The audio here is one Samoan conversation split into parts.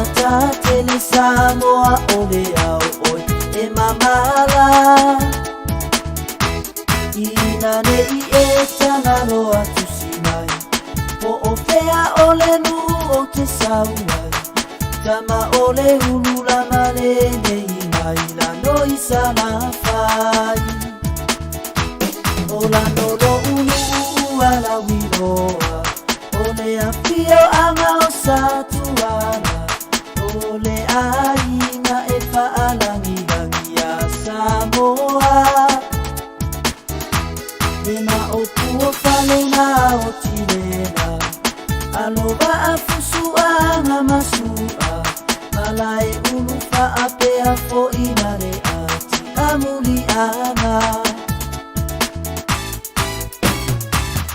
Matatele Samoa o le ao ʻoe e mamala Ina ne i e Tagaloa tusi mai Po o fea o le nuu o te sau ai Tama o le ulu lama le nei mai lano i Salafai O lano lo'u nuu ala wiloa O le afioaga o Satuala O le aiga e faalagilagi ia Samoa Le maopu o fale na o Tilela Alo vaafusuaga masu'a Malae ulu faapea fo'ina le ati amuliaga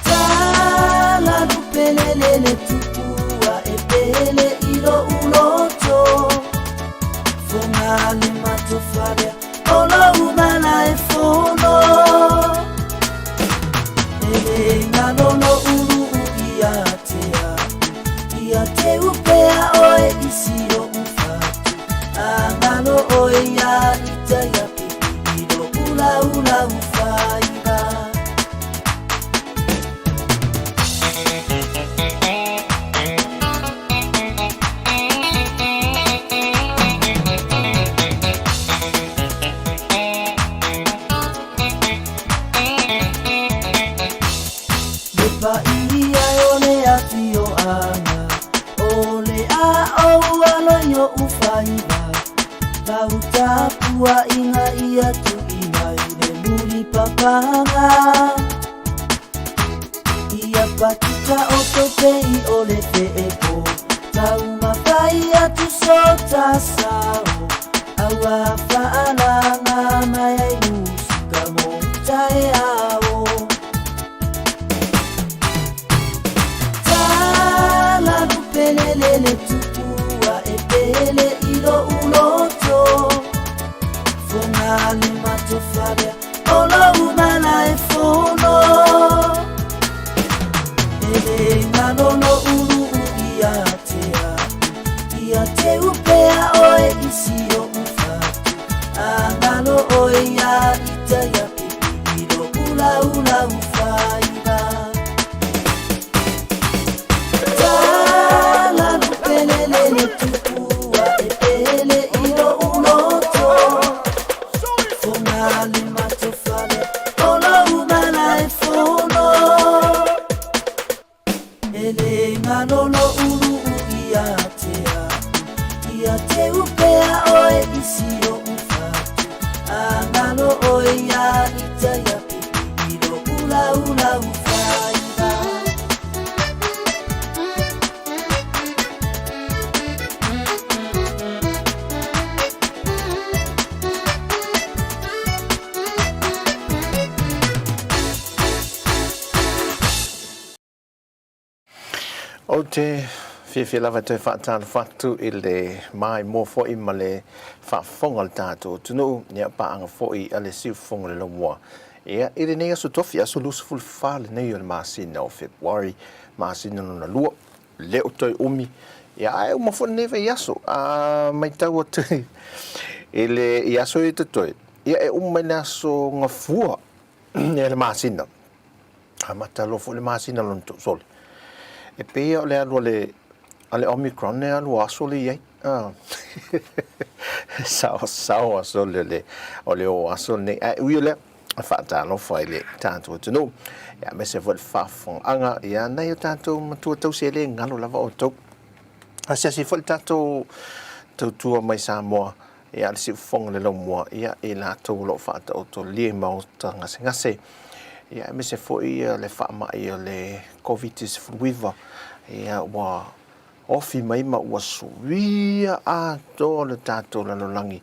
Tala lupelele tupua e pele i lo'u loto Foga le matofalea o lou mala e fono E le galolo uluu ia te a'u Ia te upea oe isi o'u fatu Agalo oe ia ita ia pipi i lo'u laulau faiva. Le paia o le afioaga O le a'ou alo i o'u faiva Lau tapua'iga ia tu'i mai le muli papaga Ia patuta o topei o le fe'epo Taumafai atu sota sao Aua fa'alaga mai ai musika mo taeao Tala lupelele tupua e pele i lo'u loto Foga le matofalea o lou mala e fono E le galolo uluu ia te a'u Ia te upea oe isi o'u fatu Agalo oe ia ita ia pipi i lo'u laulau faiva Tala lupelele tupua e pele i lo'u loto Foga le matofale o lou mala e fono E le galolo uluu ia te a'u Ia te upea oe isi o'u fatu Agalo oe ia ita ia pipi i lo'u laulau faiva. Ou te fiafia lava e toe faatalofa atu i le maimoa foi ma le faafofoga o le tatou atunuu, ia paaga foi a le siufofoga o le Laumua. Ia, i lenei aso tofi, aso 24 lenei o le masina o February, masina lona lua, le o toe umi, ia ae uma foi lenei vaiaso. A matau atu i le i aso ia totoe, ia e uma mai le aso Gafua ia le masina. Amata loa foi le masina lona toosole. E pei o le alu a le Omicron e alu aso le i ai. Ah. Sao sao aso le le o le o aso nei. Ae ui o lea, faatalofa i le tatou atunuu. Ia aemaise foi le faafofogaaga ia nai o tatou matua tausi e le galo lava outou. Asiasi foi le tatou tautua mai Samoa ia le siufofoga le laumua ia i latou o lo o faataotolia i maota gasegase ia aemaise foi le faamai o le Covid-19 ia ua ofi mai ma ua suia atoa le tatou lalolagi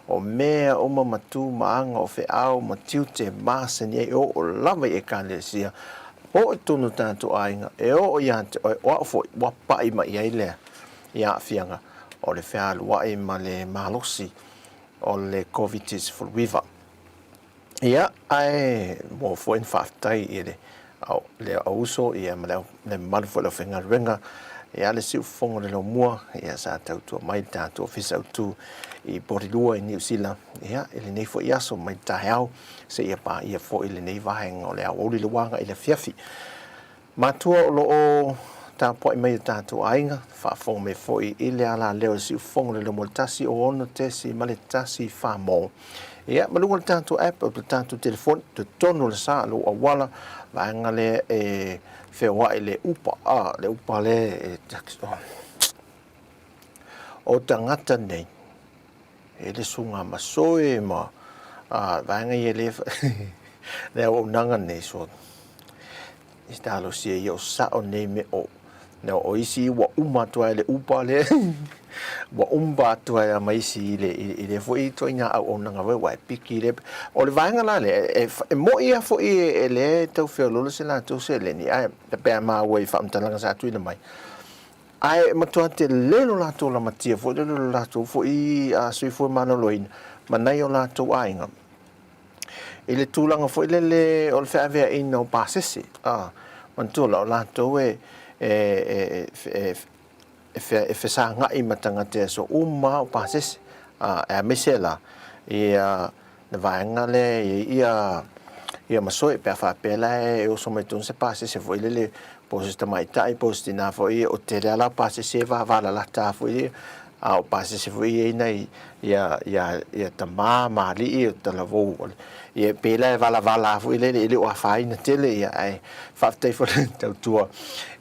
o mea uma ma tu ma aga o feau ma tiute masani ai e oo lava i Ekalesia oo i totonu o tatou aiga e oo ia te oe o au foi ua pai mai i ai lea i aafiaga o le fealuai ma le malosi o le Covid-19. Ia, ae mo foi na faafetai i le, le auuso ia ma le, le mamalu foi o le aufaigaluega Ia le siufofoga o le laumua, ia sa tautua mai le tatou Ofisa Autu i Porirua i Niu Sila, ia i lenei foi aso mai le taeao seia paia foi lenei vaega o le aoauli le ua agai i le afiafi. Matua o lo o tapuai mai o tatou aiga, faafofoga mai foi i le alaleo o le siufofoga o le laumua 106.1 Samoa. Ia, ma luga o le tatou app, o le tatou telefoni, totonu o le sa, lou auala, vaega lea e feoai le upa, a, le upa lea e taxi, oh. O tagata nei, e le suga masoe ma a, vaega ia le, le auaunaga nei, so, i talosia ia o sao nei mea o No, o isi ua uma atu ai le upa lea, ua umba atu ai ma isi i le, i le foi ituaiga auaunaga foi ua e piki le. O le vaega la lea, e, e mo'i lava foi e, e lea e tau feoloolo se latou seleni, ae pe a maua i faamatalaga sa tuuina mai. Ae e matua tele lo latou lamatia foi lele lo latou foi soifua maloloina ma nai o latou aiga. I le tulaga foi lele o le feaveaiina o pasese, a, manatua la, o latou e, e, e, e, e fesagai ma tagata i aso uma o pasese, a, e aemaise la, ia le vaega lea e i ai ia, ia masoe, pe a faapea la e oso mai tonu se pasese foi lele, po o se tamaitai, po o se tinā foi, o tele lava la o pasese e vavalalata foi ia, a o pasese foi ia i nai ia, ia, ia tama ma alii o talavou o le, ia pei la e valavala foi lele e le o afaina tele ia, ae faafetai foi le tautua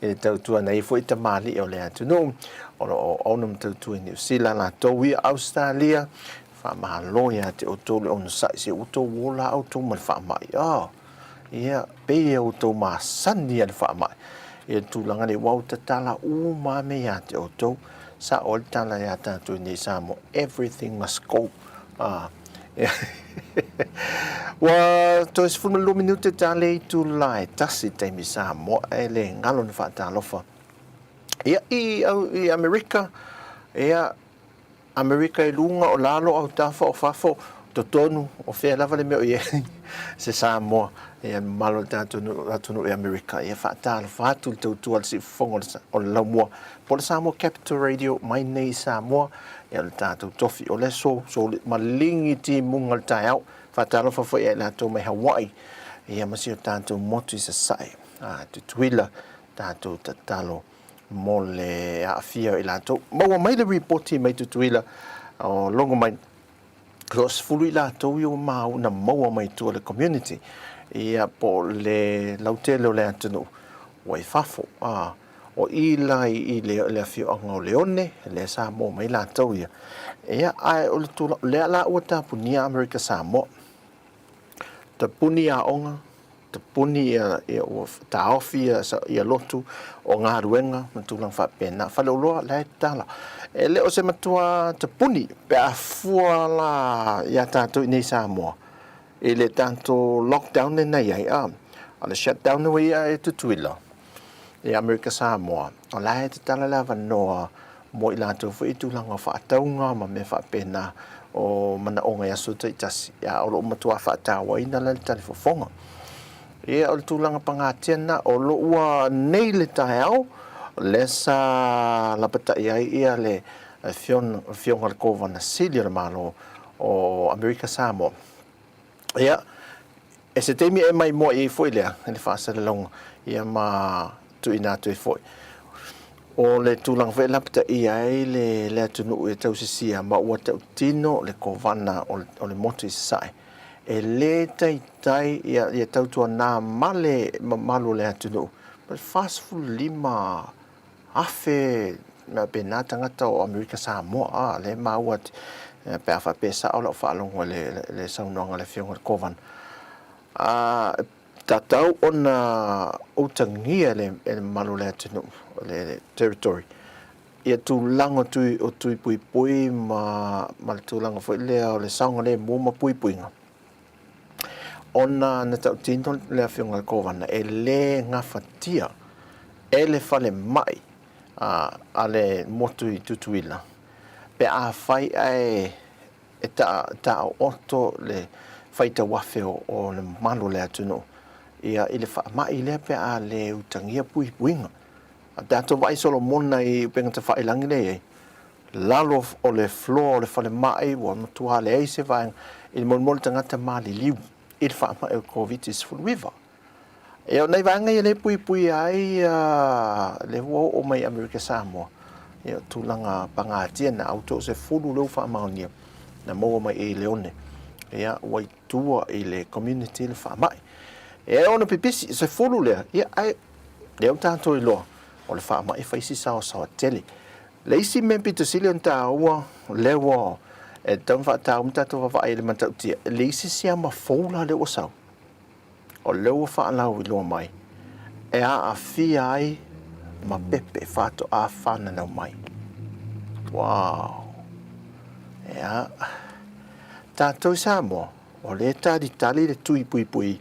i le tautua nai foi tamalii o le atunuu o lo o auauna ma tautua i Niu Sila latou ia Ausetalia. Faamalo ia te outou le onosai se ua outou ola outou ma le faamai. Oh. Ia, pei e outou masani a le faamai i le tulaga lea, ua tatala uma lava mea ia te outou. Sao ai le tala ia tatou i nei Samoa, everything must go. Ah. Ua toe 12 minute ta le itula e tasi taimi Samoa, e le galo na faatalofa. Ia, i, au, i Amerika, ia, Amerika i luga, o lalo, autafa, o fafo, o totonu, o fea lava le mea o i ai se Samoa, ia le mamalu o le tatou atunuu i Amerika, ia faatalofa atu i le tautua a le siufofoga o le Laumua, po o le Samoa Capital Radio mai nei i Samoa, ia o le tatou tofi o le aso, so maligi timuga o le taeao, faatalofa foi ia i latou mai Hawaii, ia ma si o tatou motu i Sasae, a, Tutuila, tatou tatalo mo le aafia o i latou. Maua mai le ripoti mai Tutuila o logo mai, 20 i latou ia ua mau na maua mai tua le community, ia po o le lautele o le atunuu ua i fafo. A, o i la i le, le afioaga o Leone, lea sa maua mai latou ia. Ia, ae o le tulaga, lea la ua tapunia Amerika Samoa. Tapuni aoga, tapuni ia, ia ua taofi ia, ia lotu o galuega ma tulaga faapena. Faleoloa, la e tatala. E le o se matua tapuni pe a fua la iā tātou i nei Samoa i le tatou lockdown lena i ai, a, o le shutdown ua ia e Tutuila i Amerika Samoa, o la e tatala le avanoa mo i latou foi i tulaga o faatauga ma mea faapena o manaoga i aso taitasi, a o lo o matua faatauaina la le talifofoga. Ia, o le tulaga pagatia lena, o lo ua nei le taeao, lea sa lapatai ai ia le Afioga i le Kovana Sili o le Malo o Amerika Samoa. Ia, e se taimi e maimoa i ai foi lea i le faasalalauga, ia ma tuuina atu ai foi. O le tulaga foi e lapataia ai le, le atunuu e tausisia ma ua tautino le kovana o le, o le motu i Sasae, e lē taitai ia, ia tautuanā ma le mamalu o le atunuu, ma le 45 afe mea pēnā tagata o Amerika Samoa, a, lea e maua atu, pe a faapea e sao lau faalogo i le, le saunoaga a le Afioga i le Kovana. A, tatau ona utagia e le, e le mamalu o le atunuu, le, le territory, ia tulaga o tui, o tui puipui ma, ma le tulaga foi lea o le saogalemu ma puipuiga. Ona na tautino le Afioga i le Kovana e lē gafatia e le falemai a le motu i Tutuila pe afai ae e taooto le faitauafe o le mamalu o le atunuu i le faamai lea pe a le utagia puipuiga. A tatou vaai Solomona i upega tafailagi lea e i ai, lalo o le floor o le falemai ua matua leai se vaega i le molimoli tagata maliliu i le faamai o le Koviti-19. Ia, o nai vaega ia lea e puipuia ai lea ua oo mai i Amerika Samoa, ia, o tulaga pagatia na au toasefulu lea ua faamaonia na maua mai i Leone, ia, ua i tua i le community le faamai. E ono pipisi, 10 lea, ia, ae lea ua tatou iloa, o le faamai e fai si saosaoa tele. Le isi mea pito sili ona taua, lea ua e tatau ona faataua ma tatou vaavaai i le matautia, le isi siama fou la lea ua sau, o lea ua faalauiloa mai e aafia ai ma pepe faatoa fananau mai. Wow! Ia, tatou i Samoa, o lea e talitali le tui puipui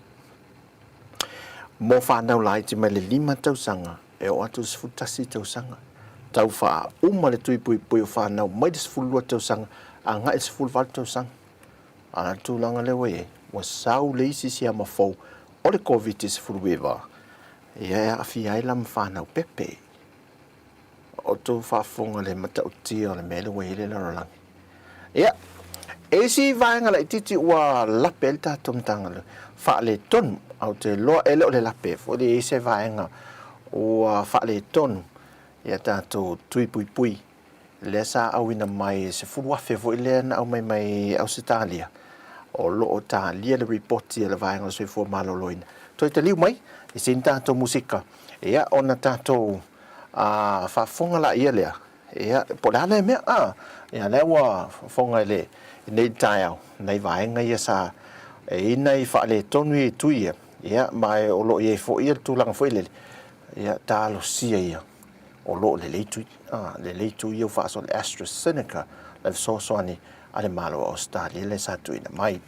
mo fanau laiti mai le 5 tausaga e oo atu i le 11 tausaga. Tau faauma le tui puipui o fanau mai le 12 tausaga agai i le 18 tausaga. A o le tulaga lea ua i ai, ua sau le isi siama fou o le Koviti-19, ia e aafia ai la ma fanau pepe. O outou faafofoga i le matautia o le mea lea ua i ai le lalolagi. Ia, e isi vaega laitiiti ua lape ai le tatou Matagaluega, faaletonu, ae ou te iloa e le o le lape foi lea e i ai se vaega ua faaletonu i a tatou tui puipui lea sa auina mai e 10,000 foi lea na aumai mai Ausetalia, o lo o talia le ripoti a le Vaega o le Soifua Maloloina. Toe taliu mai i sina tatou musika, ia ona tatou faafofoga laia lea, ia po o le a lea mea, a, ia lea ua fofoga i le nei taeao, nai vaega ia sa e i ai nai faaletonu ia i tui ia, ia ma o lo o i ai foi le tulaga foi lele, ia talosia ia o lo o lelei tui, a, lelei tui ia ua faasoa le AstraZeneca le fesoasoani a le Malo o Ausetalia lea sa tuuina mai.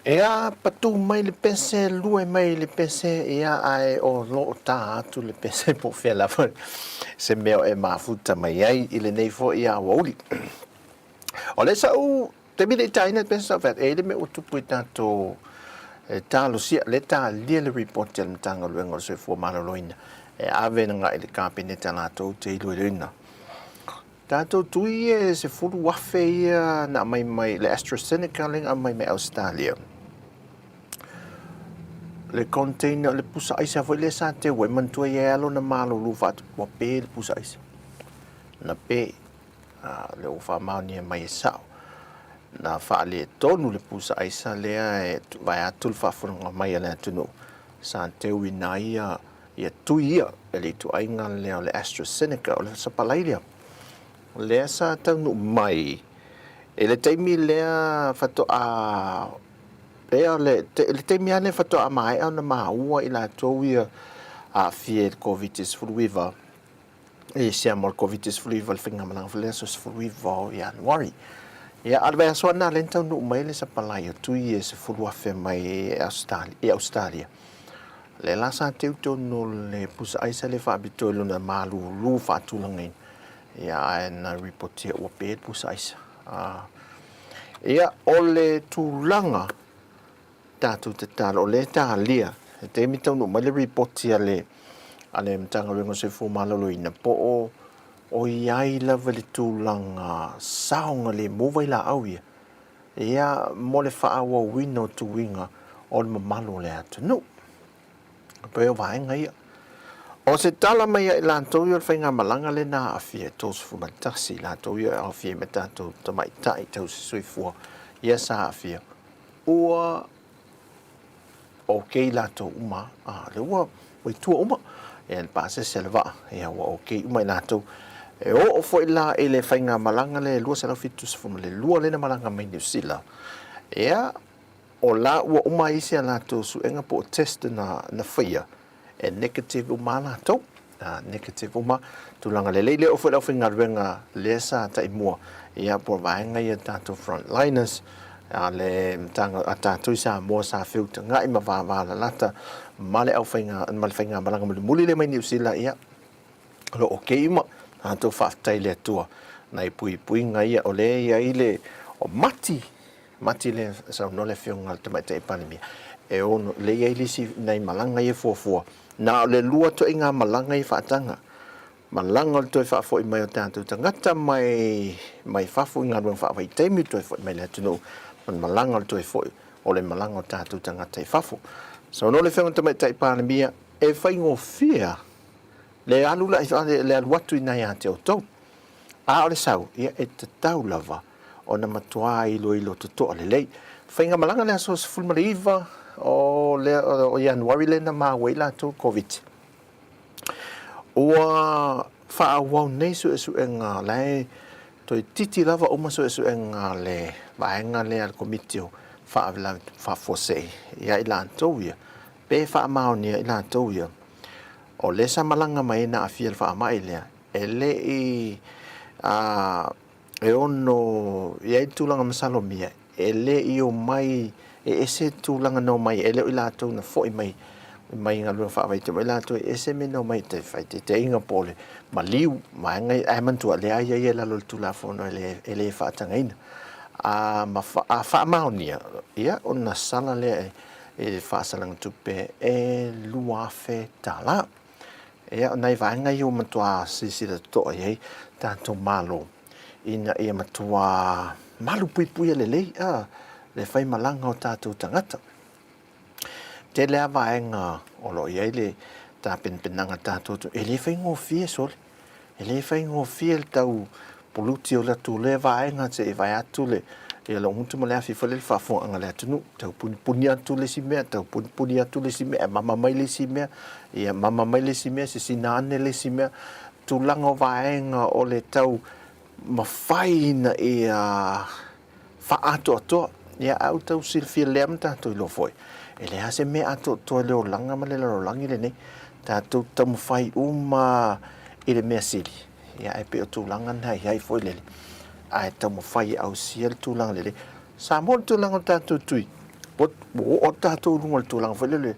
Ea, patu mai le pese, lue mai le pese, ia, ae o lo o tā atu le pese po o fea lava se mea e mafuta mai ai i lenei foi aoauli. O le sa'u taimi le i tāina le pese sa ou fai atu, e i ai le mea ua tupu i tatou e talosia, lea e talia le ripoti a le Matagaluega o le Soifua Maloloina e ave agai i le Kapeneta latou te iloiloina. Tatou tui e 10,000 ia na aumai mai le AstraZeneca lea na aumai mai Ausetalia. Le container, le pusa aisa foi lea sa teu ai, manatua i ai lava lona malulu faatupu, ua pe le pusa aisa. Na pe, a, lea ua faamaonia mai e sao. Na faaletonu le pusa aisa lea e vae atu le faafofoga mai a le atunuu, sa teuina ai ia ia tui ia e le ituaiga lea o le AstraZeneca, o le sapalai lea, lea sa taunuu mai i le taimi lea faatoa ea le, le taimi lava lea faatoa maea ona maua i latou ia aafia i le Koviti-19, i siama o le Koviti-19 i le faigamalaga foi lea aso 19 o Ianuari. Ia, a o le vaiaso lava lena lea na taunuu mai ai le sapalai o tui e 10,000 mai i Ausetalia. Lea la sa teu tonu le pusa aisa lea faapitoa i lona malulu faatulagaina, ia ae na ripotia ua pe le pusa aisa. Ia, o le tulaga tatou tatalo, o lea e talia, i taimi taunuu mai le ripoti a le a le Matagaluega o le Soifua Maloloina, po o o i ai lava le tulaga saogalemu vailaau ia, ia mo le faaauauina o tuiga o le mamalu o le atunuu. E pei o vaega ia. O se tala mai ia i latou ia o le faigamalaga lea na aafia e 31 i latou ia e aofia ai ma tatou tamaitai tausisoifua ia sa aafia, ua ok latou uma, a, lea ua i tua uma ia le pasese a le vaa, ia ua ok uma i latou. E oo foi la i le faigamalaga lea e 272 lea na malaga mai Niu Sila, ia o la ua uma isi a latou suega po o test na, na faia, e negative uma lava latou. A, negative uma, tulaga lelei. Lea oo foi le aufaigaluega lea sa taimua, ia po o vaega ia tatou frontliners, a le matagaluega a tatou i Samoa sa feutagai ma vavalalata ma le aufaiga ma le faigamalaga mulimuli lea mai Niu Sila, ia o lo o okei uma. Tatou faafetai i le Atua nai puipuiga ia o lea e i ai le o mati mati lea e saunoa le Afioga i le Tamaitai Palemia e ono lea e i ai le isi nai malaga ia e fuafua na o le lua ituaiga malaga ia faataga malaga o le toe faafoi mai o tatou tagata mai mai fafo i galuega faavaitaimi toe foi mai le atunuu ma le malaga o le toe foi o le malaga o tatou tagata i fafo. Saunoa le Afioga i le Tamaitai Palemia e faigofie le alu la le alu atu i ina ia te outou. A o le sau, ia e tatau lava ona matuā iloilo totoa lelei. Faigamalaga le aso 19 o le o Ianuari lea na maua ai latou Koviti. Ua faaauau nei suesuega la e toeitiiti lava uma suesuega a le vaega lea a le Komiti o Faalavelave Faafuasei ia i latou ia pe faamaonia i latou ia o lea sa malaga mai ai na aafia i le faamai lea e le i e ono i ai le tulaga masalomia e le i omai e ese le tulaga na omai e le o i latou na foi mai mai galuega faavaitaimi o i latou e ese mea na omai te faitaitaiga po o le maliu vaega ia ae manatua lea e i ai i lalo o le Tulafono e le e le faatagaina a ma a faamaonia ia ona sala lea e faasalaga tupe e $2,000. Ia, o nai vaega ia ua matua silasila totoa i ai tatou Malo ina ia matua malupuipuia lelei a le faimalaga o tatou tagata. Tele lava vaega o lo o i ai le tapenapenaga a tatou atunuu, e le faigofie sole. E le faigofie le tau puluti o le atu lea vaega se i vae atu le ia lou gutu ma le afi foi lea i le faafofogaaga a le atunuu, tau punipuni atu le isi mea, tau punipuni atu le isi mea, e mama mai le isi mea, ia mama mai le isi mea, sisina ane le isi mea. Tulaga o vaega o le tau mafai ina ia faaatoatoa. Ia, a ua tau silafia lea ma tatou iloa foi, e leai lava se mea atoatoa i le olaga ma le lalolagi lenei. Tatou taumafai uma i le mea sili, ia ae pei o tulaga na i ai foi lele, ae taumafai e ausia le tulaga lelei. Samoa le tulaga o le tatou tui. Ua oo atu tatou i luga o le tulaga foi lele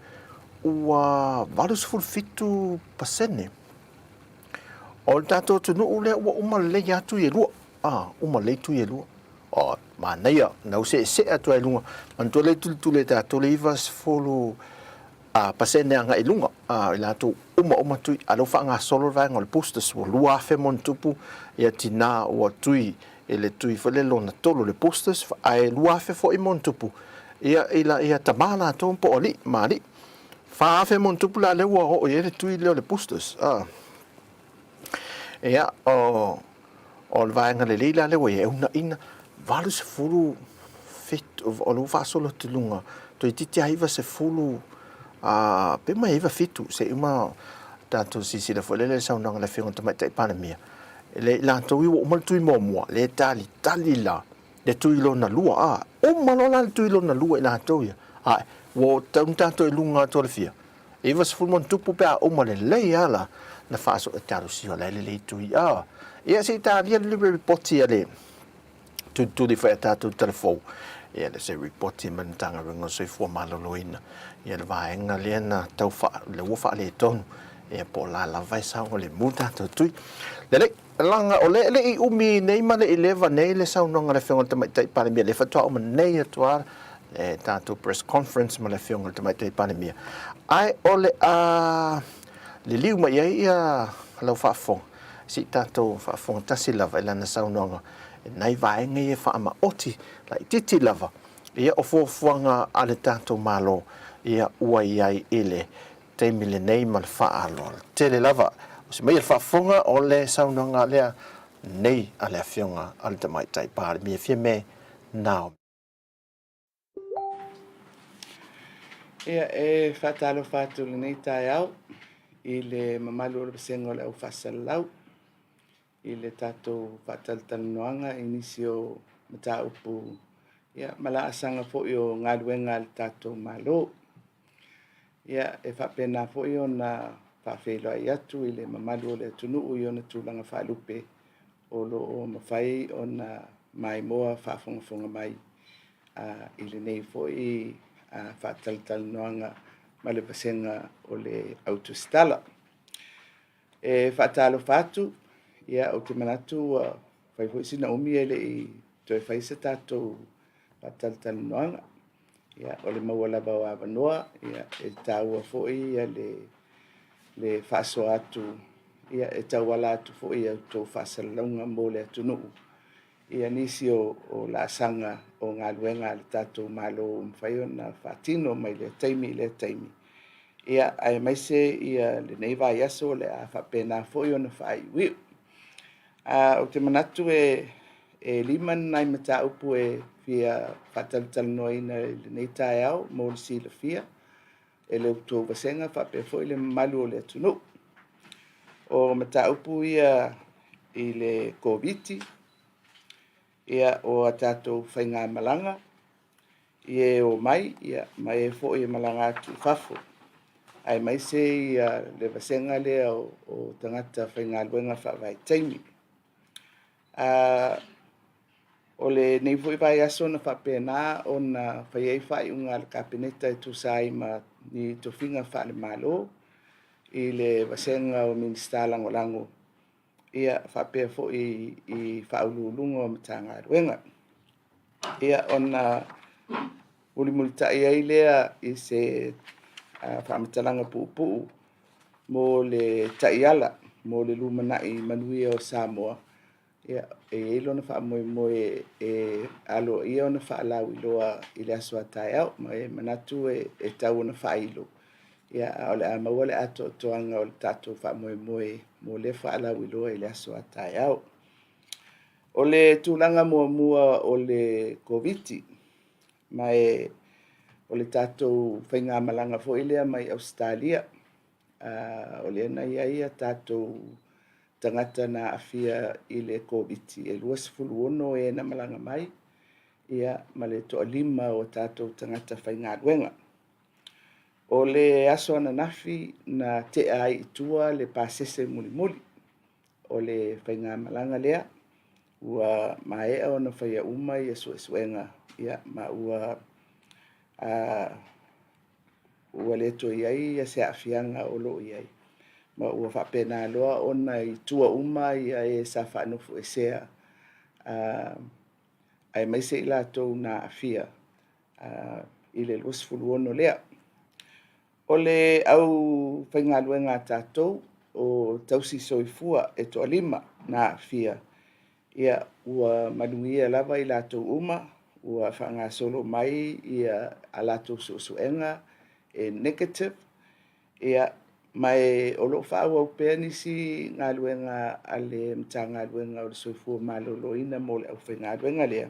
ua 87% o le tatou atunuu lea ua uma lelei lava tui e lua. A, uma lelei tui e lua. O, manaia, na ua seesee atu ai i luga. Manatua lea e tulituli e tatou le 90 pasene agai i luga, a, i latou uma uma tui, a lea ua faagasolo le vaega o le boosters, ua 2,000 ma ona tupu ia tinā ua tui i le tui foi lea lona tolu, le boosters, ae 2,000 foi ma ona tupu ia, ila, ia tama latou po o alii ma alii. 4,000 ma ona tupu la lea ua oo i ai le tui lea o le boosters. A. Ia, o, o le vaega lelei la lea ua i ai, e uunaina 87, o lea ua faasolo atu i luga, toeitiiti lava 90, a, pe mai 97, se i uma tatou silasila foi lele i le saunoaga a le Afioga i le Tamaitai Palemia, le i latou ia ua uma le tui muamua, lea e talitali la le tui lona lua, a, uma loa la le tui lona lua i latou ia, a, ua tau na tatou i luga atu o le fia, 90 ma ona tupu pe a uma lelei lava la, na faaso e talosia o la e lelei tui, a. Ia se i talia le lipoti a le tulituli foi a tatou talafou, ia le se lipoti mai le Matagaluega o le Soifua Maloloina, ia le vaega lea na tau faa, lea ua faaletonu, ia po o la lava e saogalemu tatou tui. Lelei, leaga o lea e le i umi nei ma le i leva nei le saunoaga a le Afioga i le Tamaitai Palemia, lea faatoa uma nei atu lava le tatou press conference ma le Afioga i le Tamaitai Palemia, ae o le a liliu mai ai ia lau faafofoga, se i tatou faafofoga tasi lava i lana saunoaga i nai vaega ia e faamaoti laitiiti lava, ia o fuafuaga a le tatou Malo ia ua i ai i le taimi lenei ma le faaaloalo tele lava. O se maia le faafofoga o le saunoaga lea nei a le Afioga a le Tamaitai Palemia Fiame Naomi. Ia, e faatalofa atu i lenei taeao i le mamalu o le vasega o le au faasalalau i le tatou faatalatalanoaga i nisi o mataupu ia, ma laasaga foi o galuega a le tatou Malo. Ia, e faapena foi ona faafeiloai atu i le mamalu o le atunuu i ona tulaga faalupe o lo o mafai ona maimoa faafogafoga mai i lenei foi faatalatalanoaga ma le vasega o le Au Tusitala. E faatalofa atu, ia ou te manatu ua fai foi sina umi e le i toe fai se tatou faatalatalanoaga. Ia, o le maua lava o avanoa, ia, e taua foi ia le, le faasoa atu, ia, e tauala atu foi i a outou faasalalauga mo le atunuu, ia nisi o, o laasaga o galuega a le tatou Malo ua mafai ona faatino mai lea taimi i lea taimi. Ia, aemaise ia lenei vaiaso o le a faapena foi ona faaiuiu. Ou te manatu e e lima ni nai mataupu e fia faatalatalanoaina i lenei taeao mo le silafia e le outou vasega faapea foi le mamalu o le atunuu. O mataupu ia i le Koviti, ia, o a tatou faigamalaga i e omai ia, ma e foi e malaga atu i fafo, aemaise ia le vasega lea o, o tagata faigaluega faavaitaimi. O lenei foi vaiaso na faapena ona fai ai faaiuga a le Kapeneta e tusa ai ma ni tofiga faale-Malo i le vasega o Minisita Lagolago, ia faapea foi i Faauluuluga o Matagaluega. Ia, ona mulimulitai ai lea i se faamatalaga puupuu mo le taiala mo le lumanai manuia o Samoa, ia, e i ai lona faamoemoe e aloaia ona faalauiloa i le aso a taeao, ma e manatu e tau ona faailo, ia, a o le a maua le atoatoaga o le tatou faamoemoe mo lea faalauiloa i le aso a taeao. O le tulaga muamua o le Koviti, ma e o le tatou faigamalaga foi lea mai Ausetalia, o lea na i ai a tatou tagata na aafia i le Koviti, e 26 e na malaga mai, ia, ma le toalima o tatou tagata faigaluega. O le aso ananafi na tea ai i tua le pasese mulimuli o le faigamalaga lea, ua maea ona faia uma ia suesuega, ia, ma ua Ua le toe i ai se aafiaga o lo o i ai, ma ua faapena loa ona i tua uma e sa faanofoesea, aemaise i latou na aafia i le 26 lea. O le aufaigaluega a tatou o tausi soifua e toalima na aafia, ia, ua manuia lava i latou uma, ua faagasolo mai a latou suesuega e negative, ia, ma o lo o faaauau pea nisi galuega a le Matagaluega o le Soifua Maloloina mo le aufaigaluega lea,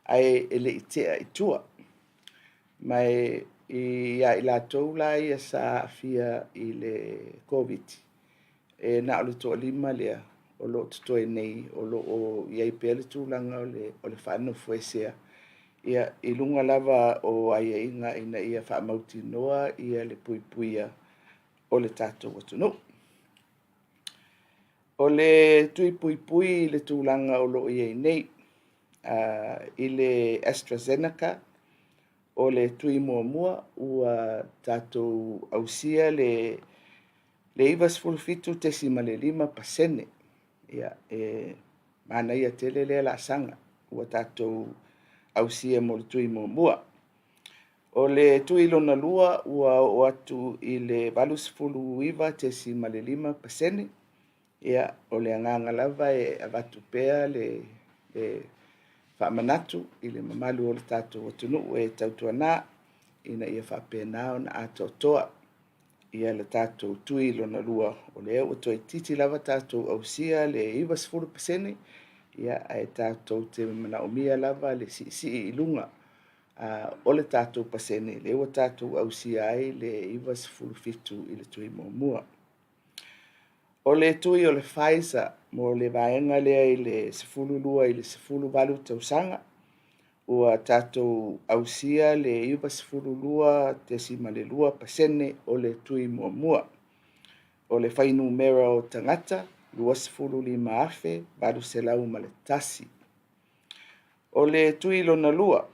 ae e le i tea i tua. Ma ia i latou la ia sa aafia i le Koviti, e na o le toalima lea o lo o totoe nei o lo o i ai pea le tulaga o le faanofoesea, ia, i luga lava o aiaiga ina ia faamautinoa le puipuia o le tatou atunuu. O le tui puipui i le tulaga o lo o i ai nei i le AstraZeneca, o le tui muamua ua tatou ausia le 97.5%. Ia, e manaia tele lea laasaga ua tatou ausia mo le tui muamua. O le tui lona lua ua oo atu i le 89.5%. Ia, o le agaga lava e avatu pea le faamanatu i le mamalu o le tatou atunuu e tautuana ina ia faapena ona atoatoa le tatou tui lona lua, o lea ua toeitiiti lava tatou ausia le 90%, ae tatou te manaomia lava le siisii i luga o le tatou pasene, lea ua tatou ausia ai le 97 i le tui muamua. O le tui o le Pfizer mo le vaega lea i le 12 i le 18 tausaga, ua tatou ausia le 92.2% o le tui muamua. O le fuainumera o tagata, 25,801. O le tui lona lua,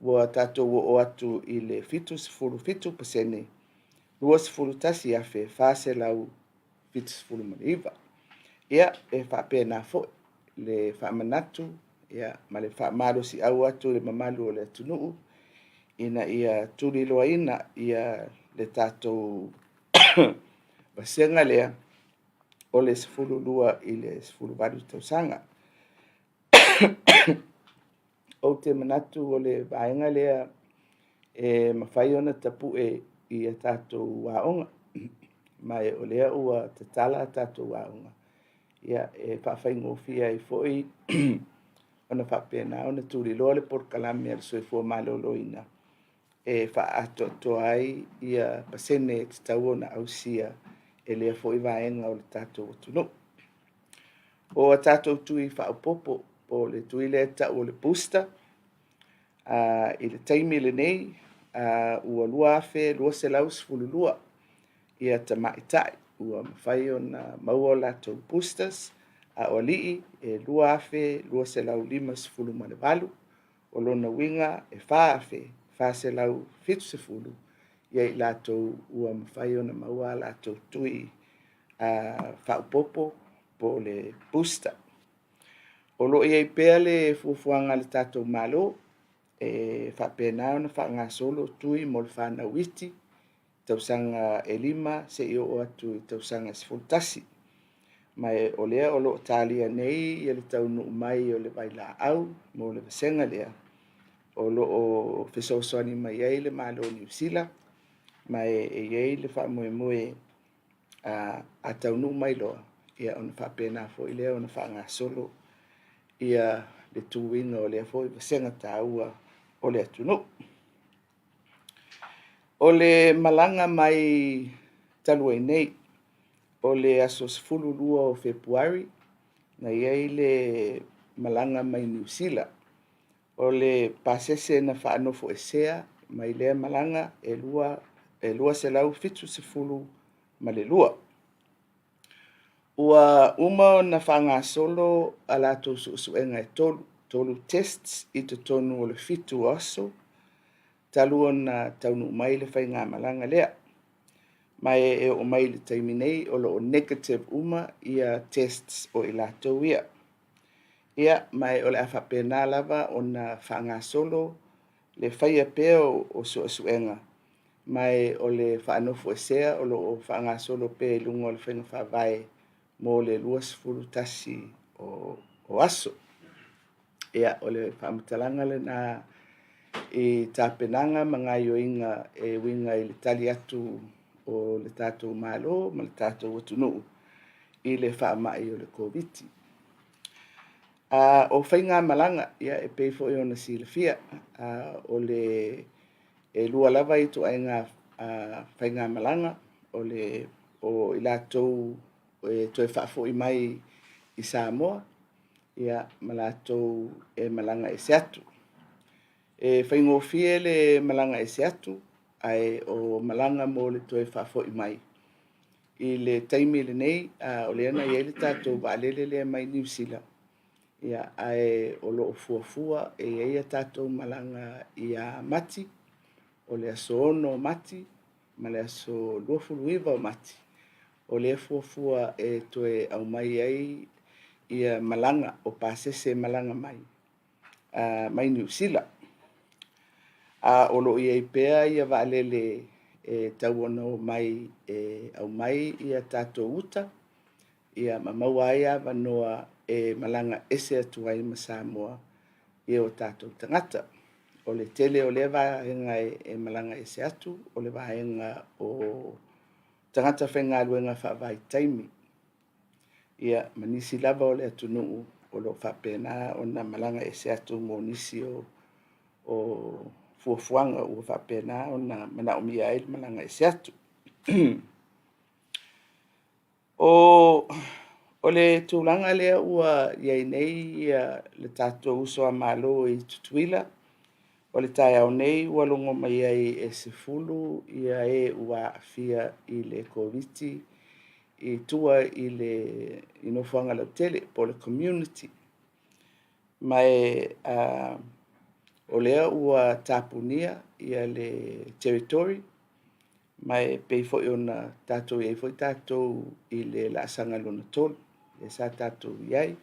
ua tatou oo atu i le 77%, 21,479. Ia, e faapena foi le faamanatu ma le faamalosiau atu i le mamalu o le atunuu ina ia tuliloaina le tatou vasega lea o le 12 i le 18 tausaga. Ou te manatu o le vaega lea e mafai ona tapue i a tatou aoga, ma o lea ua tatala a tatou aoga, ia, e faafaigofie ai foi ona faapena ona tuliloa le polokalame a le Soifua Maloloina e faaatoatoa ai pasene e tatau ona ausia e lea foi vaega o le tatou atunuu. O a tatou tui faaopoopo, po o le tui lea e tau o le booster, i le taimi lenei ua 2,212 tamaitai ua mafai ona maua a latou boosters, a o alii e 2,258. O lona uiga e 4,470 i latou ua mafai ona maua a latou tui faaopoopo po o le booster. O lo o i ai pea le fuafuaga a le tatou Malo e faapena ona faagasolo tui mo le fanau iti, tausaga e 5 seia oo atu i le tausaga e 11. Ma o lea o lo o talia nei le taunuu mai o le vailaau mo le vasega lea, o lo o fesoasoani mai ai le Malo o Niu Sila, ma e i ai le faamoemoe a taunuu mai loa, ona faapena foi lea ona faagasolo le tuina o lea foi vasega taua o le atunuu. O le malaga mai talu ai nei, o le aso 12 o Fepuari, na i ai le malaga mai Niu Sila. O le pasese na faanofoesea mai lea malaga e 272. Ua uma ona faagasolo a latou suesuega e 3. 3 tests i totonu o le 7 aso talu ona taunuu mai le faigamalaga lea. Ma e oo mai i le taimi nei o lo o negative uma ia tests o i latou ia. Ia, ma o le a faapena lava ona faagasolo le faia pea o suesuega, ma o le faanofoesea o lo o faagasolo pea i luga o le faiga faavae mo le 21 o aso. Ia, o le faamatalaga lena i tapenaga ma gaoioiga e uiga i le tali atu o le tatou Malo ma le tatou atunuu i le faamai o le Koviti. O faigamalaga, ia e pei foi ona silafia, o le e lua lava ituaiga faigamalaga, o le o i latou e toe faafoi mai i Samoa, ia ma latou e malaga ese atu. E faigofie le malaga ese atu, ae o malaga mo le toe faafoi mai i le taimi lenei, o lea na i ai le tatou vaalele lea mai Niu Sila, ia, ae o lo o fuafua e i ai a tatou malaga ia Mati, o le aso 6 o Mati ma le aso 29 o Mati, o lea e fuafua e toe aumai ai ia malaga o pasese e malaga mai mai Niu Sila. A o lo o i ai pea ia vaalele e tau ona omai e aumai ia tatou uta, ia ma maua ai avanoa e malaga ese atu ai ma Samoa i o tatou tagata. O le tele o lea vaega e malaga ese atu, o le vaega o tagata faigaluega faavaitaimi, ia ma nisi lava o le atunuu o lo o faapena ona malaga ese atu mo nisi o fuafuaga ua faapena ona manaomia ai le malaga ese atu. O le tulaga lea ua i ai nei le tatou uso a Malo i Tutuila, o le taeao nei ua logo mai ai e 10 ia e ua aafia i le Koviti i tua i le nofoaga lautele po o le community. Ma o lea ua tapunia le territory, ma e pei foi ona tatou i ai foi tatou i le laasaga lona 3 lea sa tatou i ai.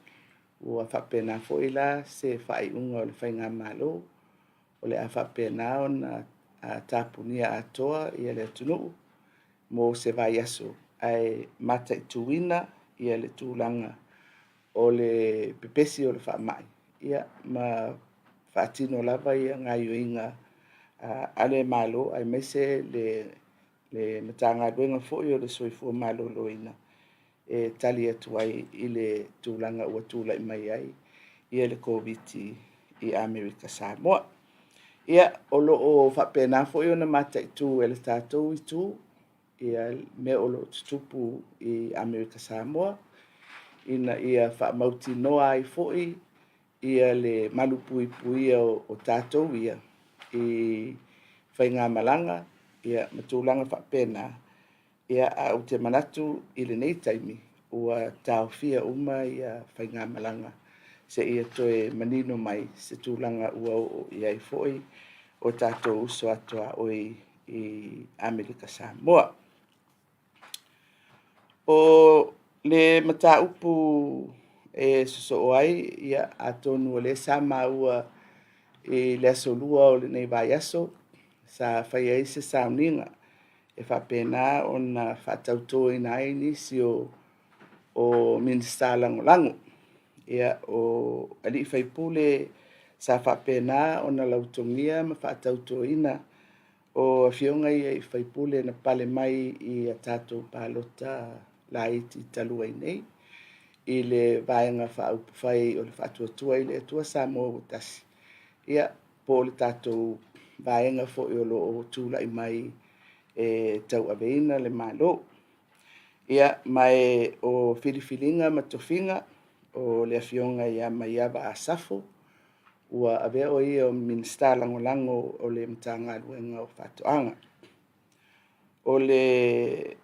Ua faapena foi la se faaiuga o le faigamalo, o le a faapena ona tapunia atoa le atunuu mo se vaiaso, ae mataituina le tulaga o le pepesi o le faamai, ia ma faatino lava gaoioiga a le Malo aemaise le Matagaluega foi o le Soifua Maloloina e tali atu ai i le tulaga ua tulai mai ai le Koviti i Amerika Samoa. Ia, o lo o faapena foi ona mataitu e le tatou itu ia mea o lo o tutupu i Amerika Samoa, ina ia faamautinoa ai foi ia le malupuipuia o tatou ia i faigamalaga ma tulaga faapena. Ia, ae ou te manatu i lenei taimi ua taofia uma ia faigamalaga seia toe manino mai se tulaga ua oo i ai foi o tatou uso a tuaoi i Amerika Samoa. O le mataupu e sosoo ai, ia, atonu o lea sa maua i le aso 2 o lenei vaiaso, sa fai ai se sauniga e faapena ona faatautoina ai nisi o Minisita Lagolago. Ia, o alii faipule sa faapena ona lautogia ma faatautoina o afioga ia i faipule na pale mai i a tatou palota laiti talu ai nei i le Vaega Faaupufai o le Faatuatua i le Atua Samoa ua Tasi, ia, po o le tatou vaega foi o lo o tulai mai e tauaveina le Malo. Ia, ma o filifiliga ma tofiga o le afioga ia Maiava Asafo, ua avea o ia o Minisita Lagolago o le Matagaluega o Faatoaga. O le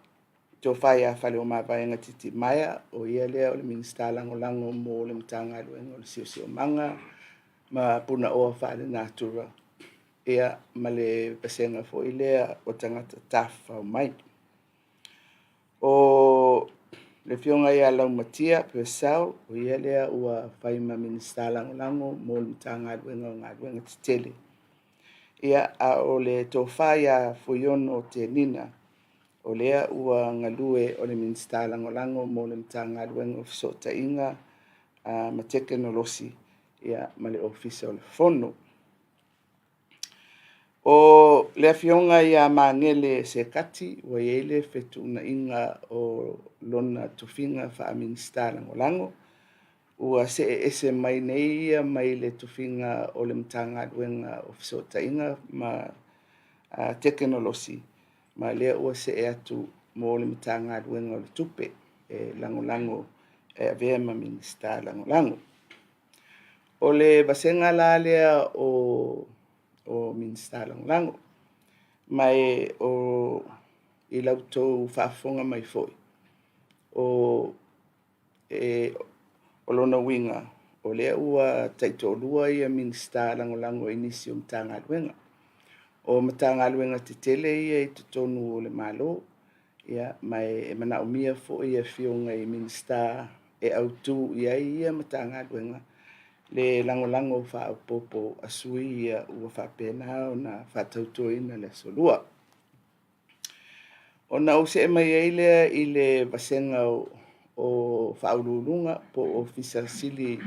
Tofa ia Faleomavaega Titimaea, o ia lea o le Minisita Lagolago mo le Matagaluega o le Siosiomaga, ma punaoa faalenatura, ia, ma le vasega foi lea o tagata tafafao mai. O le Afioga ia Laumatia Purcell, o ia lea ua fai ma Minisita Lagolago mo le Matagaluega o Galuega Tetele. Ia, a o le Tofa ia Fuiono Tenina, o lea ua galue o le Minisita Lagolago mo le Matagaluega o Fesootaiga ma Tekonolosi ma le Ofisa o le Fono. O le Afioga ia Magele Sekati, ua i ai le fetuunaiga o lona tofiga faa-Minisita Lagolago, ua see ese mai nei ia mai le tofiga o le Matagaluega o Fesootaiga ma Tekonolosi, ma lea ua see atu mo le Matagaluega o le Tupe e lagolago e avea ma Minisita Lagolago. O le vasega la lea o Minisita Lagolago, ma e o i la outou faafofoga mai foi, o lona uiga, o lea ua taitoalua Minisita Lagolago i nisi o Matagaluega. O Matagaluega tetele ia i totonu o le Malo, ia, ma e manaomia foi afioga i Minisita e autu i ai ia Matagaluega le lagolago faaopoopo a sui ia ua faapena ona faatautoina i le Aso Lua. Ona ou see mai ai lea i le vasega o Faauluuluga po o Ofisa Sili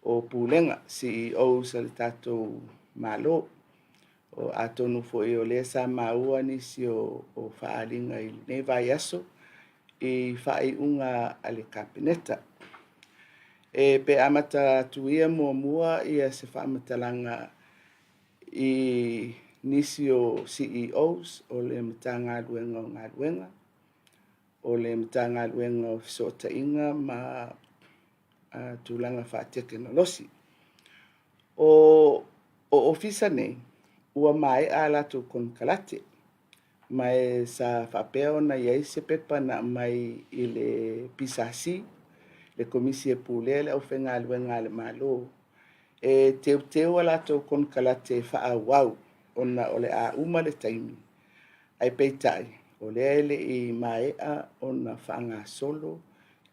o Pulega, CEOs a le tatou Malo. Atonu foi o lea sa maua nisi o faaaliga i lenei vaiaso i faaiuga a le Kapeneta. E pe amata atu ia muamua se faamatalaga i nisi o CEOs o le Matagaluega o Galuega, o le Matagaluega o Fesootaiga ma Tulaga Faatekonolosi. O ofisa nei, ua maea a latou konekarate, ma e sa faapea ona i ai se pepa na aumai i le PSC, le Komisi e Pulea le Aufaigaluega a le Malo, e teuteu a latou konekarate e faaauau ona o le a uma le taimi, ae peitai, o lea e le i maea ona faagasolo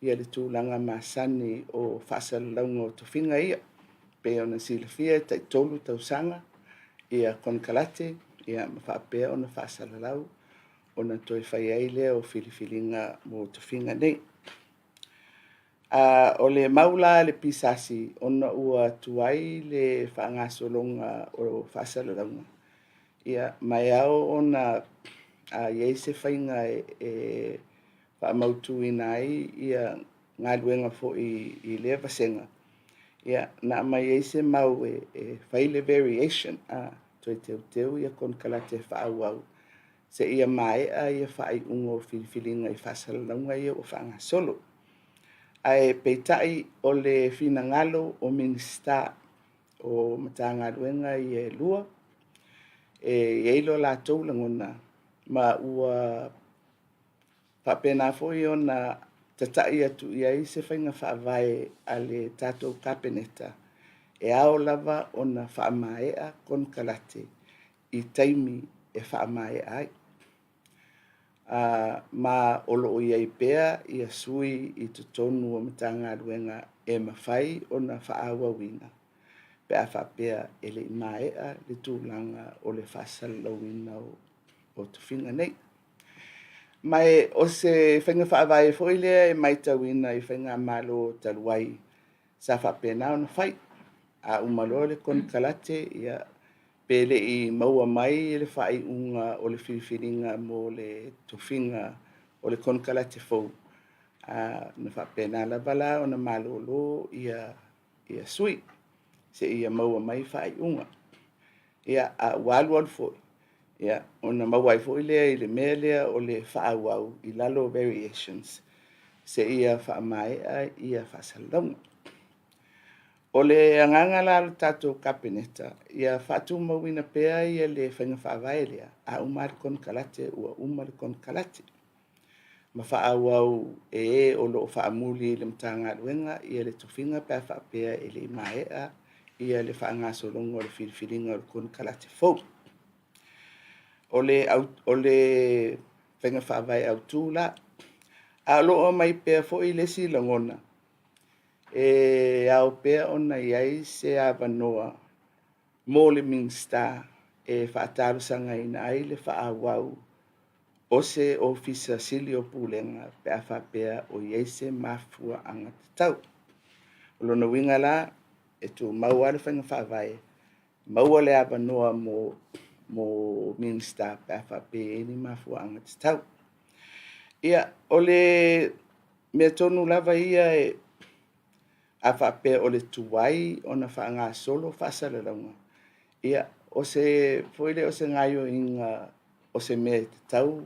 le tulaga masani o faasalalauga o tofiga ia. E pei ona silafia e tai 3 tausaga konekarate ma faapea ona faasalalau ona toe fai ai lea o filifiliga mo tofiga nei. O le mau la a le PSC, ona ua tuai le faagasologa o faasalalauga, ia, ma e ao ona i ai se faiga e faamautuina ai galuega foi i lea vasega, ia, na aumai ai se mau e fai le variation, toe teuteu konekarate e faaauau seia maea faaiuga o filifiliga i faasalalauga ia ua faagasolo. Ae peitai o le finagalo o Minisita o Matagaluega ia e lua, e i ai lo latou lagona ma ua faapena foi ona tatai atu i ai se faiga faavae a le tatou Kapeneta, e ao lava ona faamaea konekarate i taimi e faamaea ai. Ma o lo o i ai pea sui i totonu o Matagaluega e mafai ona faaauauina pe a faapea e le i maea le tulaga o le faasalalauina o tofiga nei. Ma o se faiga faavae foi lea e matauina i faigamalo talu ai sa faapena ona fai. A uma loa le konekarate, ia, pe le i maua mai le faaiuga o le filifiliga mo le tofiga o le konekarate fou, na faapena lava la ona malolo ia sui seia maua mai faaiuga. Ia, a ua alu alu foi, ia, ona maua ai foi lea i le mea lea o le faaauau i lalo o variations seia faamaea ia faasalalauga. O le agaga la o le tatou Kapeneta, ia faatumauina pea le faiga faavae lea, a uma lava le konekarate ua uma le konekarate, ma faaauau e e o lo o faamuli i le Matagaluega le tofiga pe a faapea e le i maea ia le faagasologa o le filifiliga o le konekarate fou. O le, o le faiga faavae autu la, a o lo o aumai pea foi le isi lagona, e ao pea ona i ai se avanoa mo le Minisita e faatalosagaina ai le faaauau o se Ofisa Sili o Pulega pe a faapea o i ai se mafuaaga tatau. O lona uiga la, e tumau lava le faiga faavae, maua le avanoa mo Minisita pe a faapea e i ai ni mafuaaga tatau. Ia, o le mea tonu lava ia e a faapea o le tuai ona faagasolo faasalalauga, ia, o se foi lea o se gaoioiga o se mea e tatau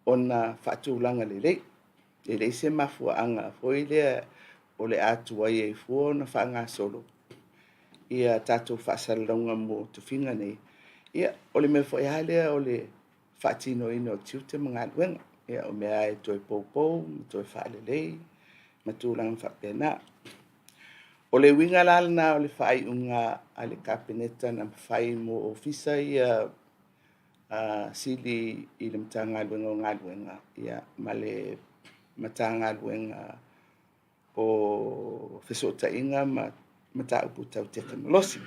ona faatulaga lelei. E leai se mafuaaga foi lea o le a tuai ai fua ona faagasolo ia tatou faasalalauga mo tofiga nei. Ia, o le mea foi lava lea o le faatinoina o tiute ma galuega. Ia, o mea lava e toe poupou ma toe faalelei ma tulaga faapena. O le uiga la lena o le faaiuga a le Kapeneta na fai mo ofisa ia sili i le Matagaluega o Galuega ma le Matagaluega o Fesootaiga ma Mataupu Tau Tekonolosi.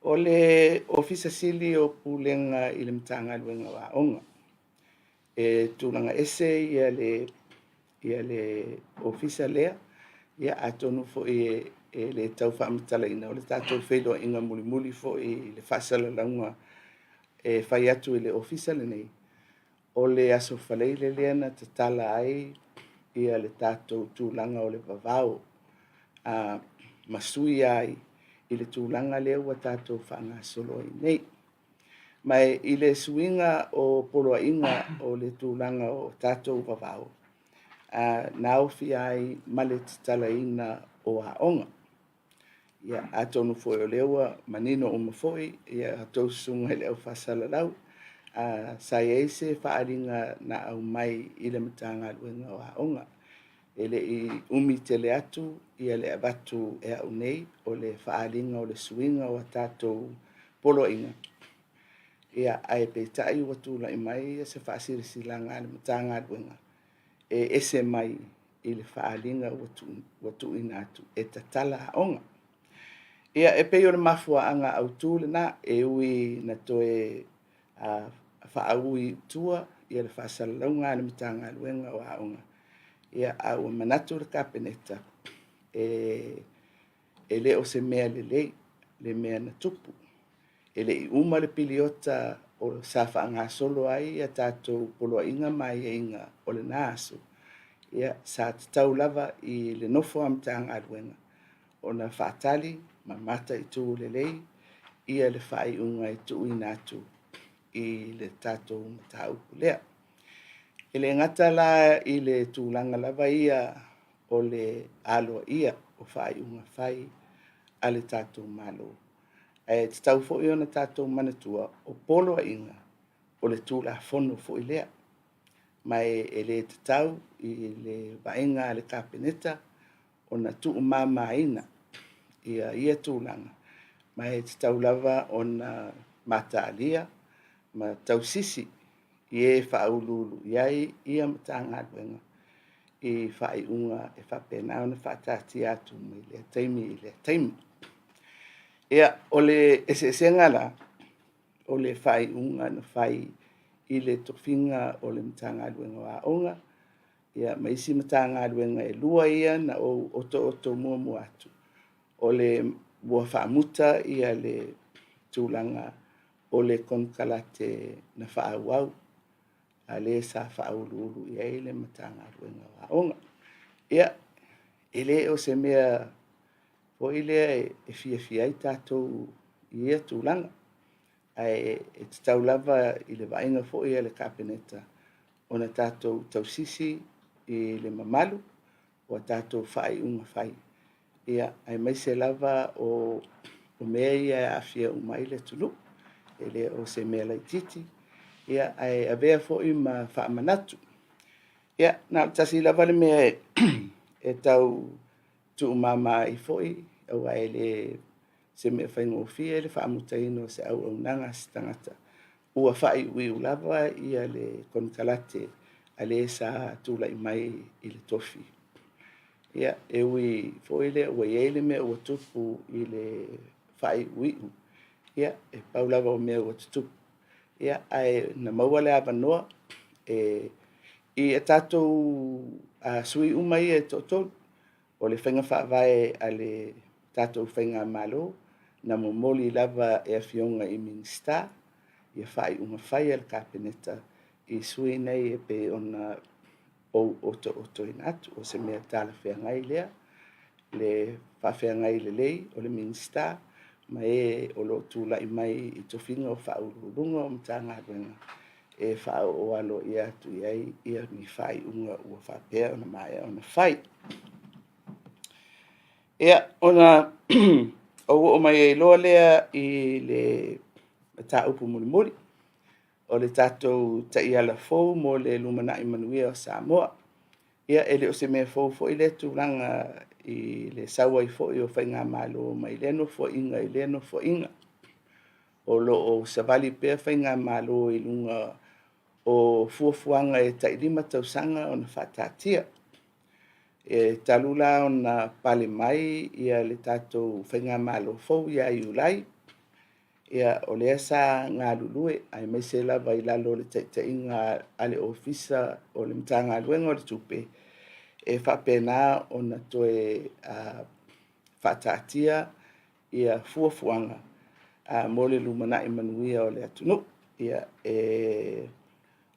O le Ofisa Sili o Pulega i le Matagaluega o Aoga, e tulaga ese ia le ia le ofisa lea, ia atonu foi e le tau faamatalaina, o le tatou feiloaiga mulimuli foi i le faasalalauga e fai atu i le ofisa lenei, o le Aso Faraile lea na tatala ai ia le tatou tulaga o le vavao ma suia ai i le tulaga lea ua tatou faagasolo ai nei. Ma i le suiga o poloaiga o le tulaga o tatou vavao, na aofia ai ma le tatalaina o aoga. Ia, atonu foi o lea ua manino uma foi a outou susuga i le au faasalalau, sa i ai se faaaliga na aumai i le Matagaluega o Aoga. E le i umi tele atu ia le avatu e au nei o le faaaliga o le suiga o a tatou poloaiga, ia, ae peitai ua tulai mai se faasilasilaga a le Matagaluega e ese mai i le faaaliga ua tuuina atu e tatala aoga. Ia, e pei o le mafuaaga autu lena, e ui ina toe faaui i tua ia le faasalalauga a le Matagaluega o Aoga, ia, a ua manatu le Kapeneta, e le o se mea lelei le mea na tupu. E le i uma le piliota sa faagasolo ai a tatou poloaiga ma aiaiga o lena aso, ia, sa tatau lava i le nofo a Matagaluega ona faatali ma mataitu lelei ia le faaiuga e tuuina atu i le tatou mataupu lea. E le gata la i le tulaga lava ia o le aloaia o faaiuga fai a le tatou Malo, ae tatau foi ona tatou manatua o poloaiga o le Tulafono foi lea. Ma e le tatau i le vaaiga a le Kapeneta ona tuumamaina ia ia tulaga, ma e tatau lava ona mataalia ma tausisi i e faauluulu i ai ia Matagaluega i faaiuga e faapena ona faataatia atu mai lea taimi i lea taimi. Ia, o le eseesega la o le faaiuga na fai i le tofiga o le Matagaluega o Aoga ia, ma isi Matagaluega e lua ia na ou otooto muamua atu, o le ua faamuta ia le tulaga o le konekarate na faaauau a lea sa faauluulu i ai le Matagaluega o Aoga. Ia, e le o se mea foi lea e fiafia ai tatou i ia tulaga, ae e tatau lava i le vaaiga foi a le Kapeneta ona tatou tausisi i le mamalu o a tatou faaiuga fai, ia, aemaise lava o mea ia e aafia uma ai le atunuu. E le o se mea laitiiti, ia, ae avea foi ma faamanatu. Ia, na o le tasi lava le mea e tau tuumama ai foi Aua e le se mea faigofie le faamutaina o se auaunaga a se tagata ua faaiuiu lava ia le konekarate a le sa tulai mai i le tofi. Ia, e ui foi lea ua i ai le mea ua tupu i le faaiuiu, ia, e pau lava o mea ua tutupu, ia, ae na maua le avanoa e i a tatou sui uma ia e toatolu. O le faiga faavae a le tatou faigamalo, na momoli lava e Afioga i Minisita ia faaiuga fai a le Kapeneta i sui nei e pei ona ou otootoina atu. O se mea talafeagai lea, le faafeagai lelei o le Minisita ma e o lo o tulai mai i tofiga o Faauluuluga o Matagaluega e faaoo aloaia atu i ai ia ni faaiuga ua faapea ona maea ona fai. Ia, ona ou oo mai ai loa lea i le mataupu mulimuli, o le tatou taiala fou mo le lumanai manuia o Samoa. Ia, e le o se mea fou foi lea tulaga i le sau ai foi o faigamalo mai lea nofoaiga i lea nofoaiga. O lo o savali pea faigamalo i luga o fuafuaga e tai 5 tausaga ona faataatia. E talu la ona pale mai le tatou faigamalo fou ia Iulai, ia, o lea sa galulue aemaise lava i lalo o le taitaiga a le Ofisa o le Matagaluega o le Tupe e faapena ona toe faataatia ia fuafuaga mo le lumanai manuia o le atunuu. Ia,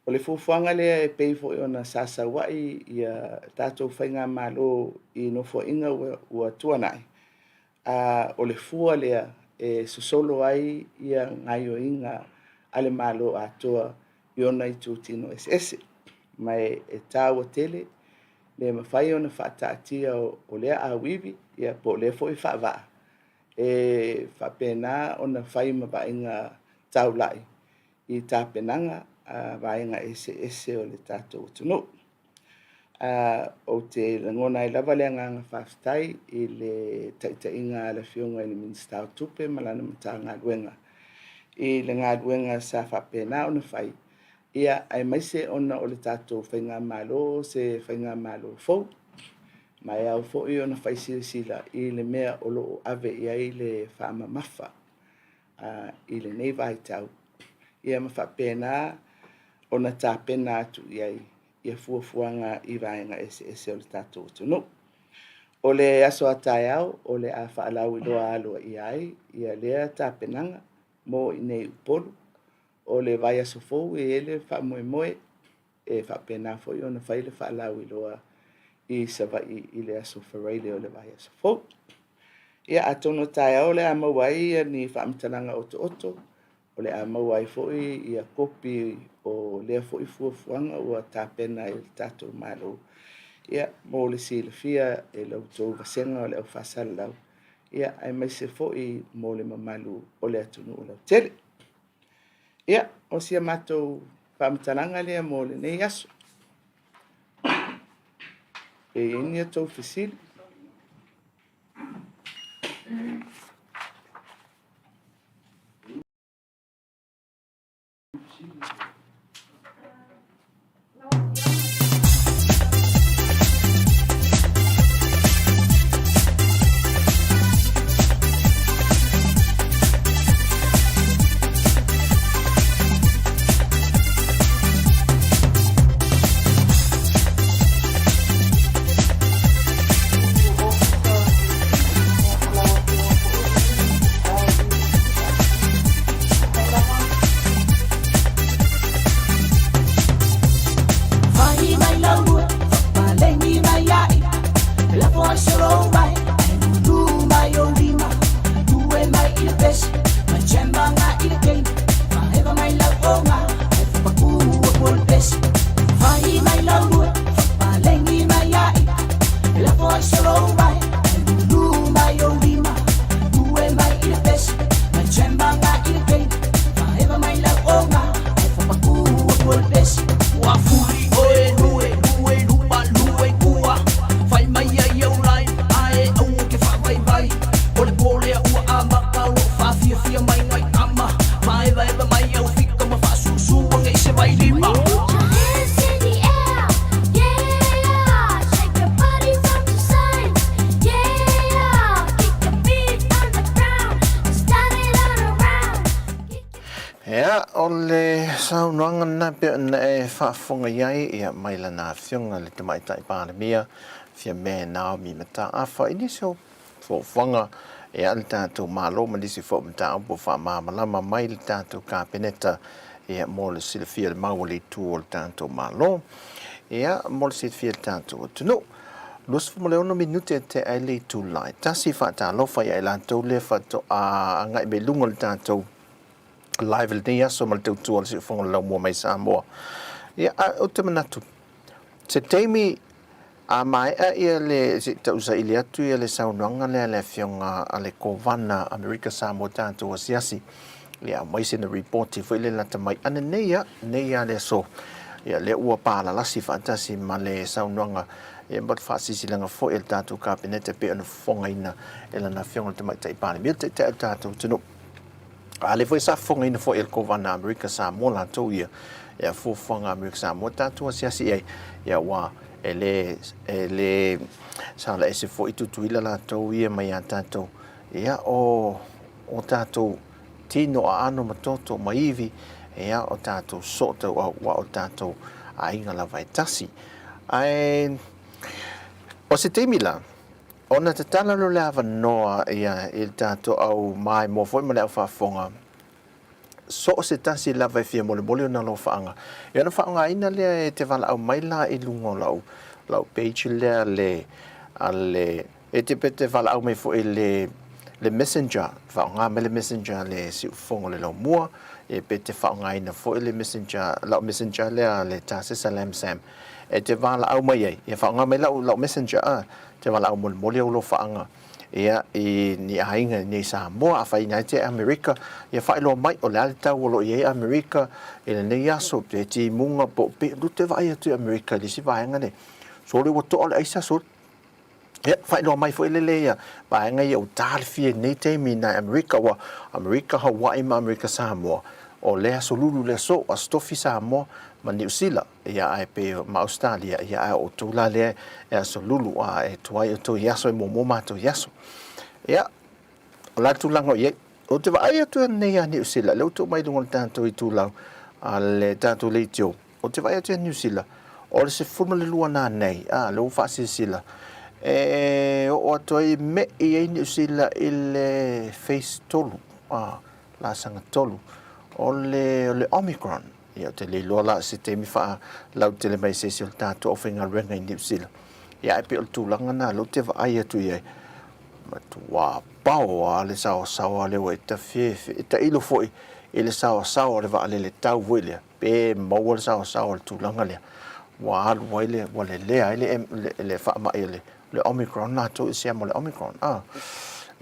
o le fuafuaga lea e pei foi ona sa sau ai ia tatou faigamalo i nofoaiga ua tuanai, o le fua lea e sosolo ai ia gaoioiga a le Malo atoa i ona itutino eseese. Ma e taua tele le mafai ona faataatia o lea auivi po o lea foi faavaa e faapena ona fai ma vaaiga taulai i tapenaga a vaega eseese o le tatou atunuu. Ou te lagona ai lava le agaga faafetai i le taitaiga a le Afioga i le Minisita o Tupe ma lana Matagaluega i le galuega sa faapena ona fai, ia, aemaise ona o le tatou faigamalo o se faigamalo fou, ma e ao foi ona fai silasila i le mea o lo o ave i ai le faamamafa i lenei vaitau, ia ma faapena ona tapena atu i ai ia fuafuaga i vaega eseese o le tatou atunuu. O le aso a taeao o le a faalauiloa aloaia ai ia lea tapenaga mo i inei i Upolu. O le vaiaso fou e i ai le faamoemoe e faapena foi ona fai le faalauiloa i Savaii i le aso Faraile o le vaiaso fou. Ia, atonu o taeao o le a maua ai ni faamatalaga otooto, o le a maua ai foi ia kopi o lea foi fuafuaga ua tapena e le tatou Malo, ia, mo le silafia e la outou vasega o le au faasalalau, ia, aemaise foi mo le mamalu o le atunuu lautele. Ia, o si a matou faamatalaga lea mo lenei aso. Pe i ai ni a outou fesili. o le saunoaga lena pei ona e faafofoga i ai, ia, mai lana Afioga i le Tamaitai Palemia, Fiame Naomi Mataafa, i nisi o fuafuaga a le tatou Malo ma nisi foi o mataupu ua faamalamalama mai le tatou Kapeneta ia, mo le silafia e le mau o le itu o le tatou Malo, ia, mo le silafia e le tatou atunuu. 26 minute e tea ai le itula e tasi. Faatalofa ia i latou lea faatoa agai mai luga o le tatou live i lenei aso ma le tautua o le Siufofoga o le Laumua mai Samoa. Ia, a, ou te manatu, se taimi a maea ia le, se i tausaili atu ia le saunoaga lea a le Afioga a le Kovana Amerika Samoa tatou asiasi, ia aumai sina ripoti foi lea lata mai ananei a, nei a le aso. Ia lea ua palalasi faatasi ma le saunoaga ia ma le faasilasilaga foi a le tatou Kapeneta e pei ona fofogaina e lana Afioga i le Tamaitai Palemia, le Taitai o le tatou atunuu. A lea foi sa fofogaina foi e le Kovana Amerika Samoa latou ia, ia fuafuaga Amerika Samoa tatou asiasi i ai, ia ua e le, e le sala ese foi Tutuila latou ia mai ia tatou, ia o, o tatou tino aano ma toto ma ivi, ia o tatou sootauau, ua o tatou aiga lava e tasi. Ae o se taimi la, Ona tatala loa le avanoa ia i le tatou au maimoa foi ma le au faafofoga, so o se tasi lava e fia molimoli ona alofaaga. Ia ona faaaogaina lea e te valaau mai la i luga o lau, lau page lea le, a le, e te, pe te valaau mai foi i le, le messenger, faaaoga mai le messenger a le Siufofoga o le Laumua, ia pe te faaaogaina foi le messenger, lau messenger lea a le Tasesa Lam Sam, e te valaau mai ai, ia faaaoga mai lau, lau messenger a. Te valaau molimoli ou alofaaga ia i ni aiga i nei Samoa, afai ina te Amerika, ia faailoa mai o le a le tau o lo o i ai Amerika i lenei aso, pe timuga po o pe, lu te vaai atu i Amerika i le isi vaega nei. Sole ua toa le aisa sole. Ia, faailoa mai foi lele ia vaega ia ua talafia i lenei taimi i nai Amerika, ua Amerika Hawaii ma Amerika Samoa, o le aso lulu le aso, Aso Tofi Samoa ma Niu Sila. Ia ae pei ma Ausetalia, ia ae o outou la lea e aso lulu, a e tuai outou i aso e muamua matou i aso. Ia, o la tulaga o i ai. Ou te vaai atu nei ia Niu Sila, lea ua tuu mai i luga o le tatou itulau a le tatou leitio, ou te vaai atu ia Niu Sila, o le 12 nanei, a, lea ua faasilasila, e oo atu ai, me'i ai Niu Sila i le phase 3, a, laasaga 3, o le, o le Omicron. Ia, ou te le iloa la se taimi faalautele mai se isi o le tatou aufaigaluega i Niu Sila. Ia, ae pei o le tulaga lena lea ou te vaai atu i ai, matuā pao lava le saoasaoa lea ua e tafefe, e tailo foi i le saoasaoa o le vaalele tau foi lea, pe maua le saoasaoa o le tulaga lea, ua alu ai le, ua lelea ai le, le, le faamai o le, le Omicron latou i siama o le Omicron. Ah,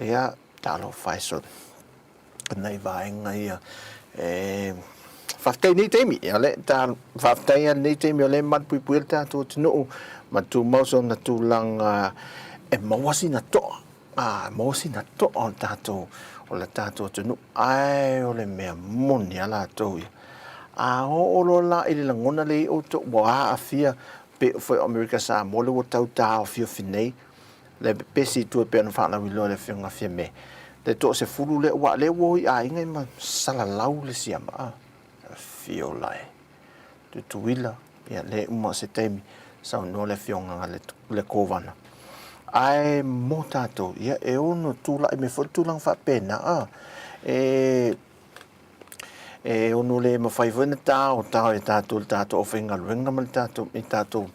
ia, talofa e sole. Nai vaega ia e faafetai nei taimi ia le ta faafetai a nei taimi o le malupuipuia le tatou atunuu ma tumau sona tulaga e maua sina toa a maua sina toa o le tatou o le tatou atunuu ae o le mea moni a latou ia a oo loa la i le lagona lea i outou ua aafia pei foi o Amerika Samoa lea ua tau taofiofi nei le pepesi i tua e pei ona faalauiloa e le Afioga Fiame. Le toasefulu lea, aua o lea ua o i aiga ma salalau le siama, a, afio la e Tutuila, ia le uma o se taimi, saunoa le Afioga le, le Kovana. Ae mo tatou, ia e ono tulai mai foi le tulaga faapena, a, e, e ono le mafai foi ona taotao e tatou le tatou aufaigaluega ma le tatou, i tatou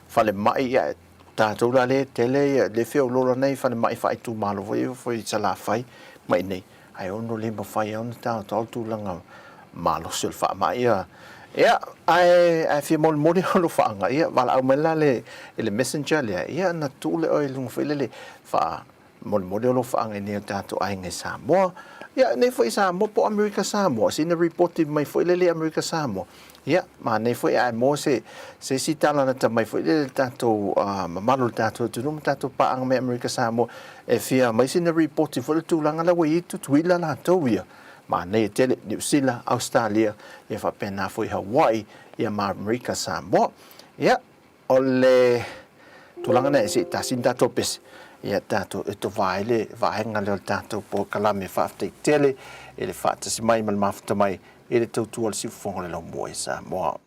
falemai, ia, tatou la lea e tele ia le feoloolo nei falemai faaitumalo foi ia foi i Salafai ma i inei, ae ono le mafai lava ona taotao le tulaga malosi o le faamai ia. Ia, ae ae fia molimoli alofaaga, ia valaau mai la le i le messenger lea, ia ona tuu lea oe i luga foi lele faa molimoli alofaaga i nei o tatou aiga i Samoa. Ia, nei foi i Samoa po o Amerika Samoa, sina ripoti mai foi lele i Amerika Samoa. Ia, manaia foi ae maua se, se isi tala lata mai foi lele i le tatou uh, mamalu o le tatou atunuu ma tatou paaga mai Amerika Samoa e fia aumai sina ripoti foi le tulaga la ua i ai Tutuila latou ia. Manaia tele, Niu Sila, Ausetalia, ia faapena foi Hawaii, ia ma Amerika Samoa. Ia, O le tulaga lea, se i tasi ni tatou pese, ia tatou e tova ai le vaega lea o le tatou polokalame. Faafetai tele i le faatasi mai ma le mafuta mai. i le tautua a le siufofoga o le laumua i Samoa.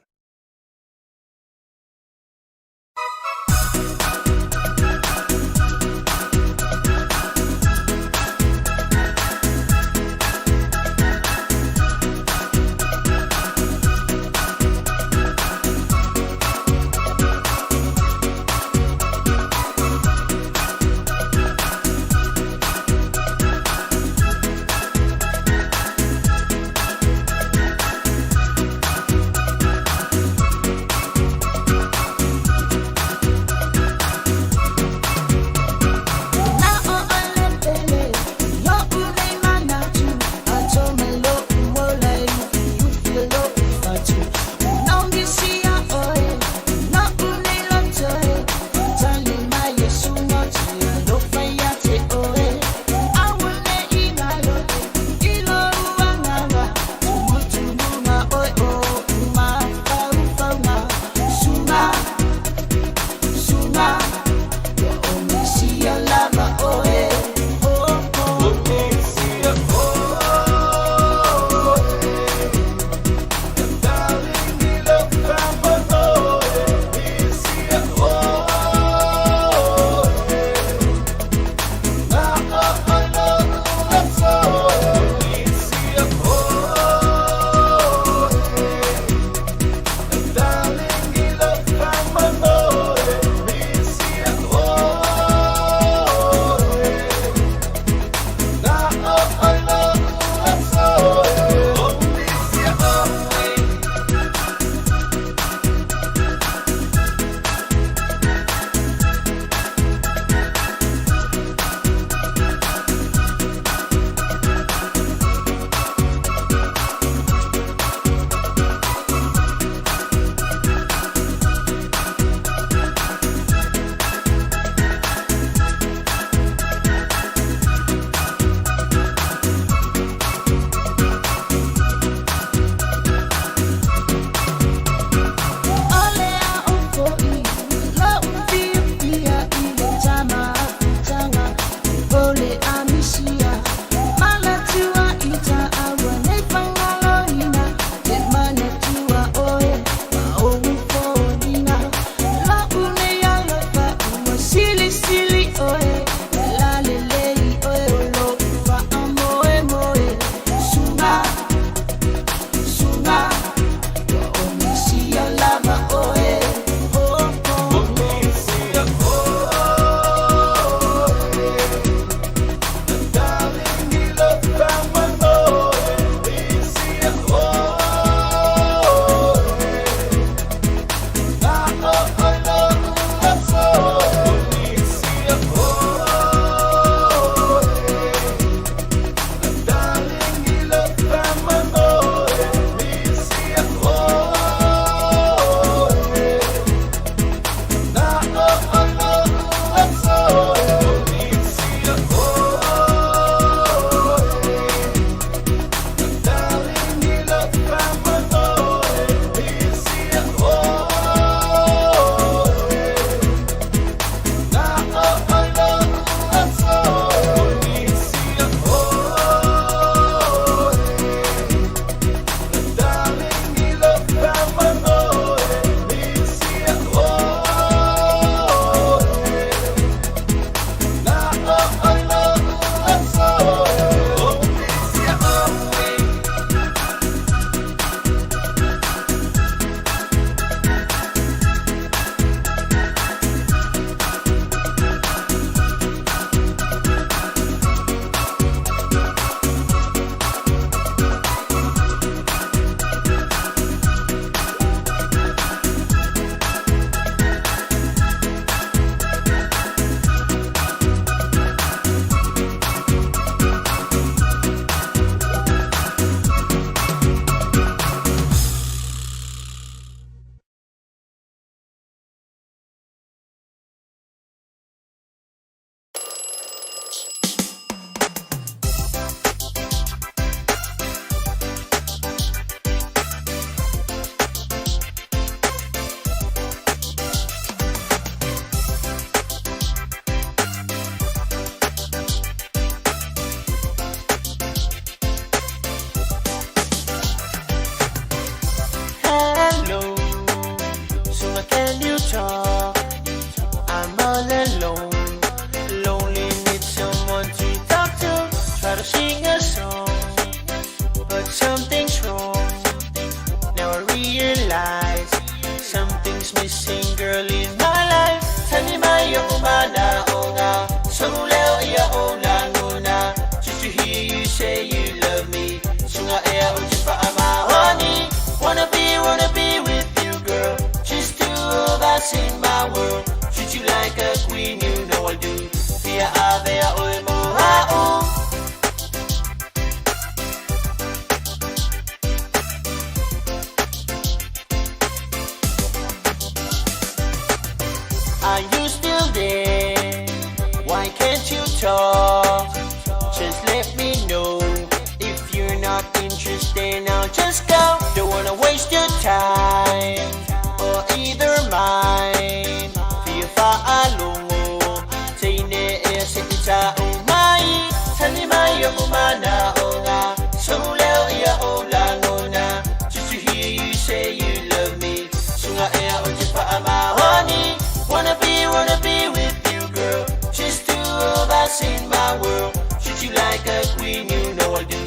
like a queen, you know I'll do.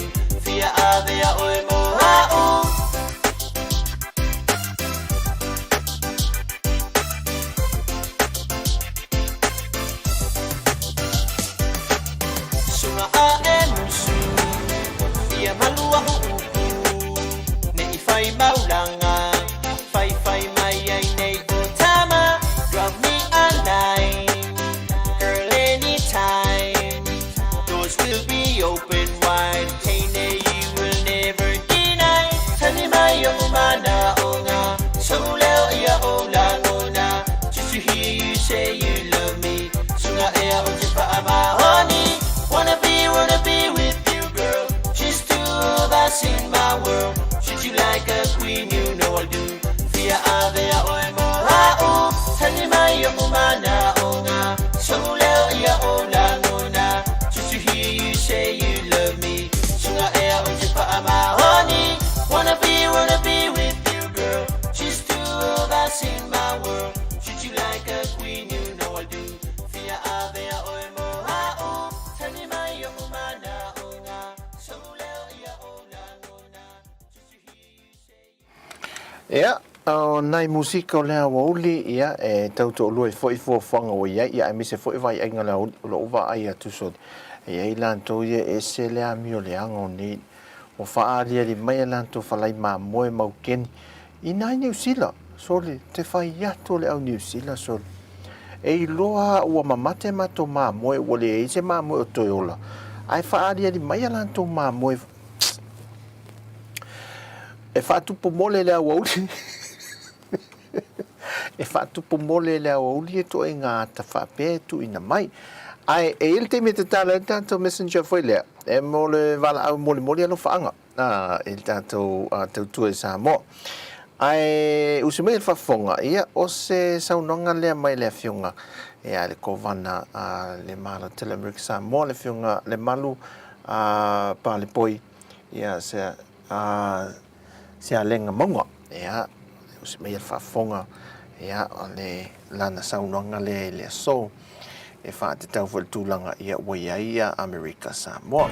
Fia avea oe mo a'u. Suga ae musu, ia malu ahu upu, ne i fai maulanga, fai fai mai ai nei o tama. Drop me a line, girl, anytime. Doors will be open wide, hey, nay, you will never deny. Tali mai o mana o ngā, sauleo ia o lagona. Just to hear you say you love me, suga ea o te pa'a mahoni. Wanna be with you, girl. Just two of us in my world. Treat you like a queen, you know I'll do. Fia avea oe mo a'u. Tali mai o mana o ngā, sauleo ia o lagona. Just to hear you say you love me, suga ea o te pa'a mahoni. Wanna be with you, girl. Just two of us in my world. Treat you like a queen, you know I'll do. Fia avea oe mo a'u. Tali mai o mana o ngā, sauleo ia o lagona. Just to hear you say. Ia, o nai musika o le aoauli, ia, e tau toalua ai foi fuafuaga ua i ai, ia, aemaise foi vaiaiga o le aoauli, o lou vaai atu soli, e i ai latou ia e ese le amio leaga o nei, ua faaaliali mai a latou falai mamoe maukeni i nai Niu Sila, soli, te fai atu o le au Niu Sila, soli. E iloa ua mamate matou mamoe, ua leai se mamoe o toe ola, ae faaaliali mai a latou mamoe E faatupu mole le aoauli E faatupu mole le aoauli e toaiga ata faapea e tuuina mai. Ae e i ai le taimi e tatala ai le tatou messenger foi lea e mo le valaau molimoli alofaaga i le tatou tautua i Samoa. Ae usi mai le faafofoga, ia o se saunoaga lea mai le Afioga ia le Kovana a le Malo Tele Amerika Samoa, le Afioga Lemalu Palepoi, ia se a Sialega Mauga, ia, usi mai le faafofoga, ia, o le lana saunoaga lea i le aso, e faatatau foi i le tulaga, ia, ua i ai ia Amerika Samoa.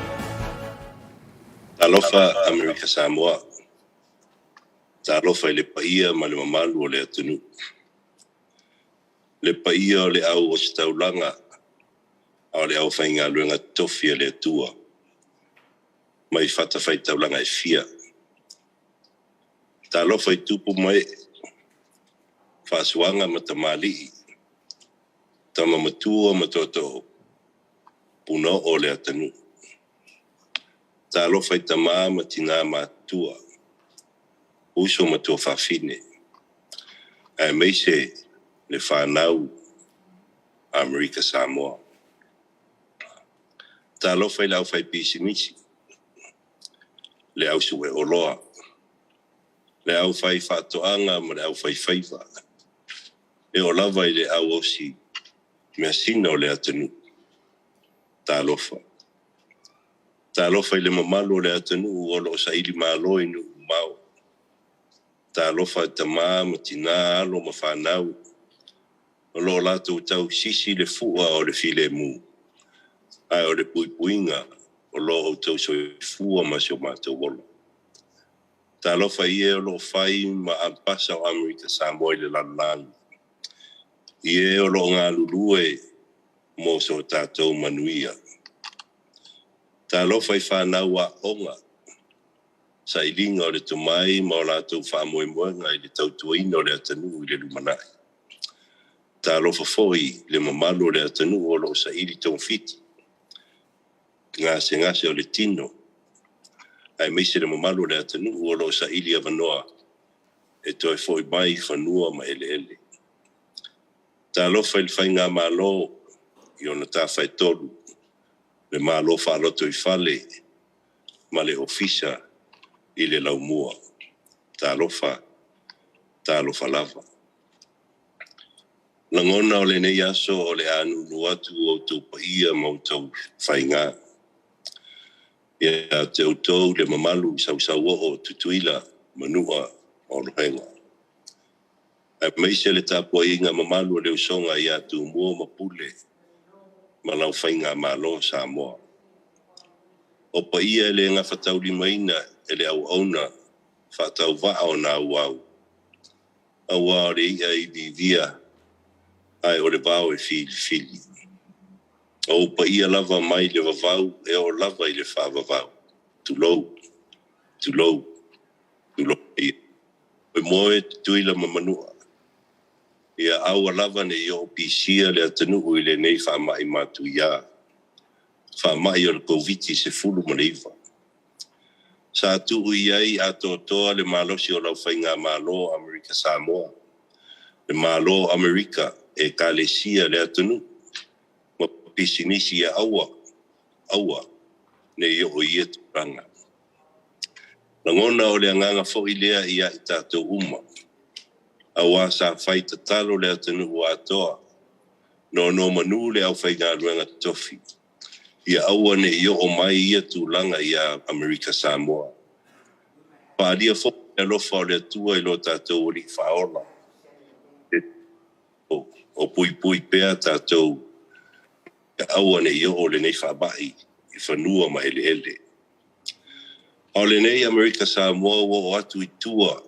Talofa Amerika Samoa. Talofa i le paia ma le mamalu o le atunuu. Le paia o le au ositaulaga a o le aufaigaluega tofi a le Atua mai fatafaitaulaga e fia. Talofa i tupu ma ee, faasuaga ma tamalii, tama matua ma tootoo, punaoo o le atunuu. Talofa i tamā ma tinā matutua, uso ma tuafafine, aemaise le fanau Amerika Samoa. Talofa i le aufaipisinisi, le au sue oloa, le aufaifaatoaga ma le aufaifaiva, e oo lava i le au osi measina o le atunuu. Talofa. Talofa i le mamalu o le atunuu o lo o saili malo i nuu mamao. Talofa i tamā ma tinā, alo ma fanau, o lo o latou tausisi le fua o le filemu, ae o le puipuiga o lo outou soifua ma si o matou ola. Talofa i e o lo o fai ma ampasa o Amerika Samoa i le lalolagi, i e o lo o galulue mo so tatou manuia. Talofa i fanau aoga, sailiga o le tomai ma o latou faamoemoega i le tautuaina o le atunuu i le lumanai. Talofa foi i le mamalu o le atunuu o lo o saili togafiti, gasegase o le tino, aemaise le mamalu o le atunuu o lo o saili avanoa e toe foi mai i fanua ma eleele. Talofa i le faigamalo i ona tafaetolu, le Malo faalotoifale ma le Ofisa i le Laumua. Talofa, talofa lava. Lagona o lenei aso o le a nuunuu atu outou paia ma outou faiga. Ia te outou le mamalu i sausauoo o Tutuila, Manua ma Olohega. Aemaise le tapuaiga mamalu o le usoga ia Tumua ma Pule ma lau faigamalo Samoa. O paia e le gafataulimaina e le auauna faatauvaa o naauau, aua o le i'a e iviivia ae o le vao e filifili. O ou paia lava mai le vavau e oo lava i le faavavau. Tulou, tulou, tulou. Moe Tutuila ma Manua, ia aua lava ne i oo pisia le atunuu i lenei faamai matuia, faamai o le Koviti-19. Sa tuu i ai atoatoa le malosi o lau faigamalo o Amerika Samoa, le Malo o Amerika, Ekalesia, le atunuu ma pisinisi ia aua, aua ne i oo i ia tulaga. Lagona o le agaga foi lea ia i tatou uma, aua sa fai tatalo le atunuu atoa, nonomanu le aufaigaluega totofi, ia aua ne i oo mai ia tulaga ia Amerika Samoa. Faaalia foi le alofa o le Atua i lo tatou Alii Faaola, o puipui pea tatou, ia aua ne i oo lenei faamai i fanua ma eleele. A o lenei Amerika Samoa ua oo atu i tua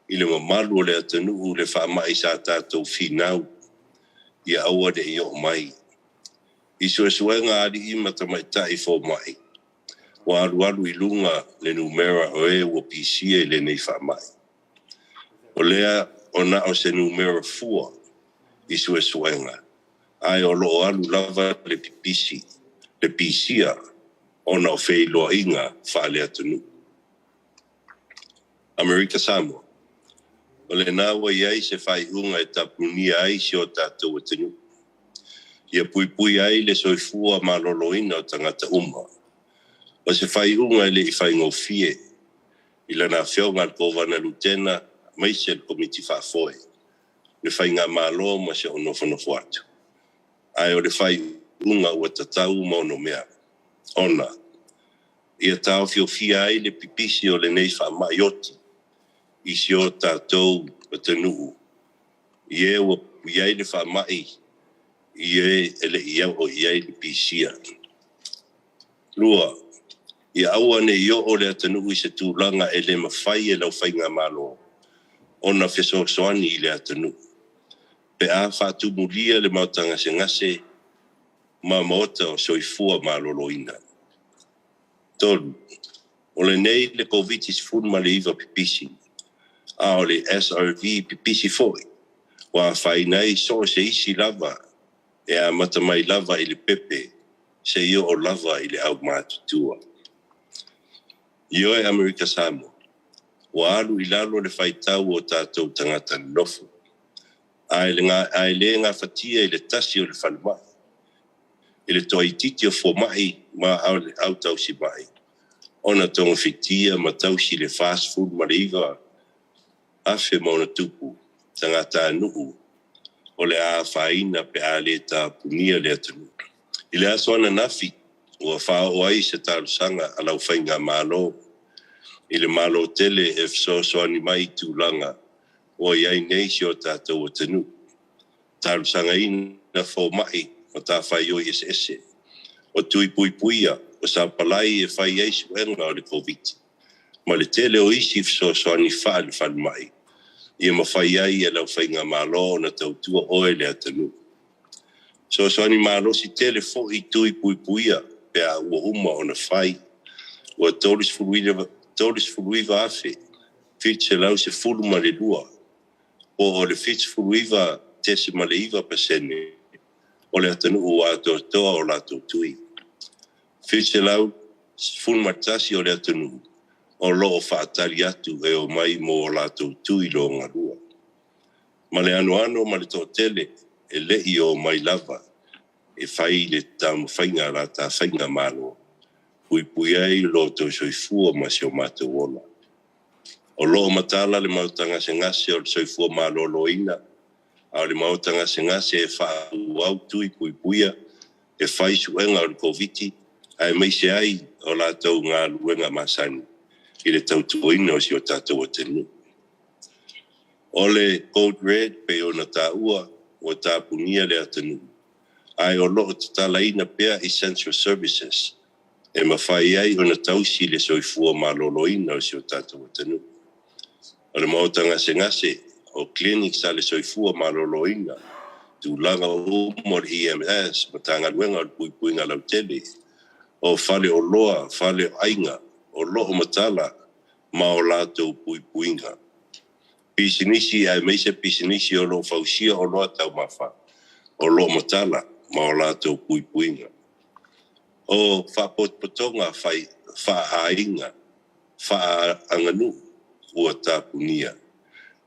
i le mamalu o le atunuu le faamai sa tatou finau ia aua ne i oo mai. I suesuega a alii ma tamaitai fomai, ua alualu i luga le numera o e ua pisia i lenei faamai. O lea o na o se numera fua i suesuega, ae o loo alu lava le pipisi, le pisia ona o feiloaiga faaleatunuu. Amerika Samoa, o lena ua i ai se faaiuga e tapunia ai si o tatou atunuu, ia puipui ai le soifua maloloina o tagata uma. O se faaiuga e le i faigofie i lana afioga i le Kovana Lutena aemaise le Komiti Faafoe, le faigamalo ma si ou nofonofo atu. Ae o le faaiuga ua tatau ma onomea, ona ia taofiofia ai le pipisi o lenei faamai oti i si o tatou atunuu, i e ua i ai le faamai, i e e le i oo i ai le pisia. 2, ia aua ne i oo le atunuu i se tulaga e le mafai e lau faigamalo ona fesoasoani i le atunuu, pe a faatumulia le maota gasegase ma maota o soifua maloloina. 3, o lenei le Koviti-19 pipisi, a o le SRV pipisi foi, ua afaina ai so o se isi lava e amata mai lava i le pepe seia oo lava i le aumatutua. Ioe Amerika Samoa, ua alu i lalo le faitau o tatou tagata nonofo, ae le gafatia i le tasi o le falemai, i le toaitiiti o fomai ma autausimai, ona togafitia ma tausi le 49,000 ma ona tupu tagatanuu o le a afaina pe a le tapunia le atunuu. I le aso ananafi, ua faaoo ai se talosaga a lau faigamalo i le Malo tele e fesoasoani mai i tulaga ua i ai nei si o tatou atunuu, talosagaina fomai matafaioi eseese, o tui puipuia, o sapalai e fai ai suega o le Koviti, ma le tele o isi fesoasoani faale-falemai, ia mafai ai e lau faigamalo ona tautua oe le atunuu. Fesoasoani malosi tele foi tui puipuia pe a ua uma ona fai, ua 39,712, po o le 79.9% o le atunuu ua atoatoa o latou tui. 711 o le atunuu o loo faatali atu e omai mo latou tui logalua. Ma le anoano ma le toatele e le i omai lava e fai le taumafaiga a la ta faigamalo, puipui ai lo outou soifua ma si o matou ola. O loo matala le maota gasegase o le soifua maloloina, a o le maota gasegase e faaauau tui puipuia e fai suega o le Koviti, aemaise ai o latou galuega masani i le tautuaina o si o tatou atunuu. O le Code Red pei ona taua ua tapunia le atunuu, ae o loo tatalaina pea essential services. e mafai ai ona tausi le soifua maloloina o si o tatou atunuu. O le maota gasegase, o clinics a le soifua maloloina, tulaga uma o le EMS, Matagaluega o le Puipuiga Lautele, o faleoloa, faleaiga, o lo o matala ma o latou puipuiga. Pisinisi aemaise pisinisi o lo o fausia oloa taumafa, o lo o matala ma o latou puipuiga. O faapotopotoga fai faaaiga, faaaganuu ua tapunia.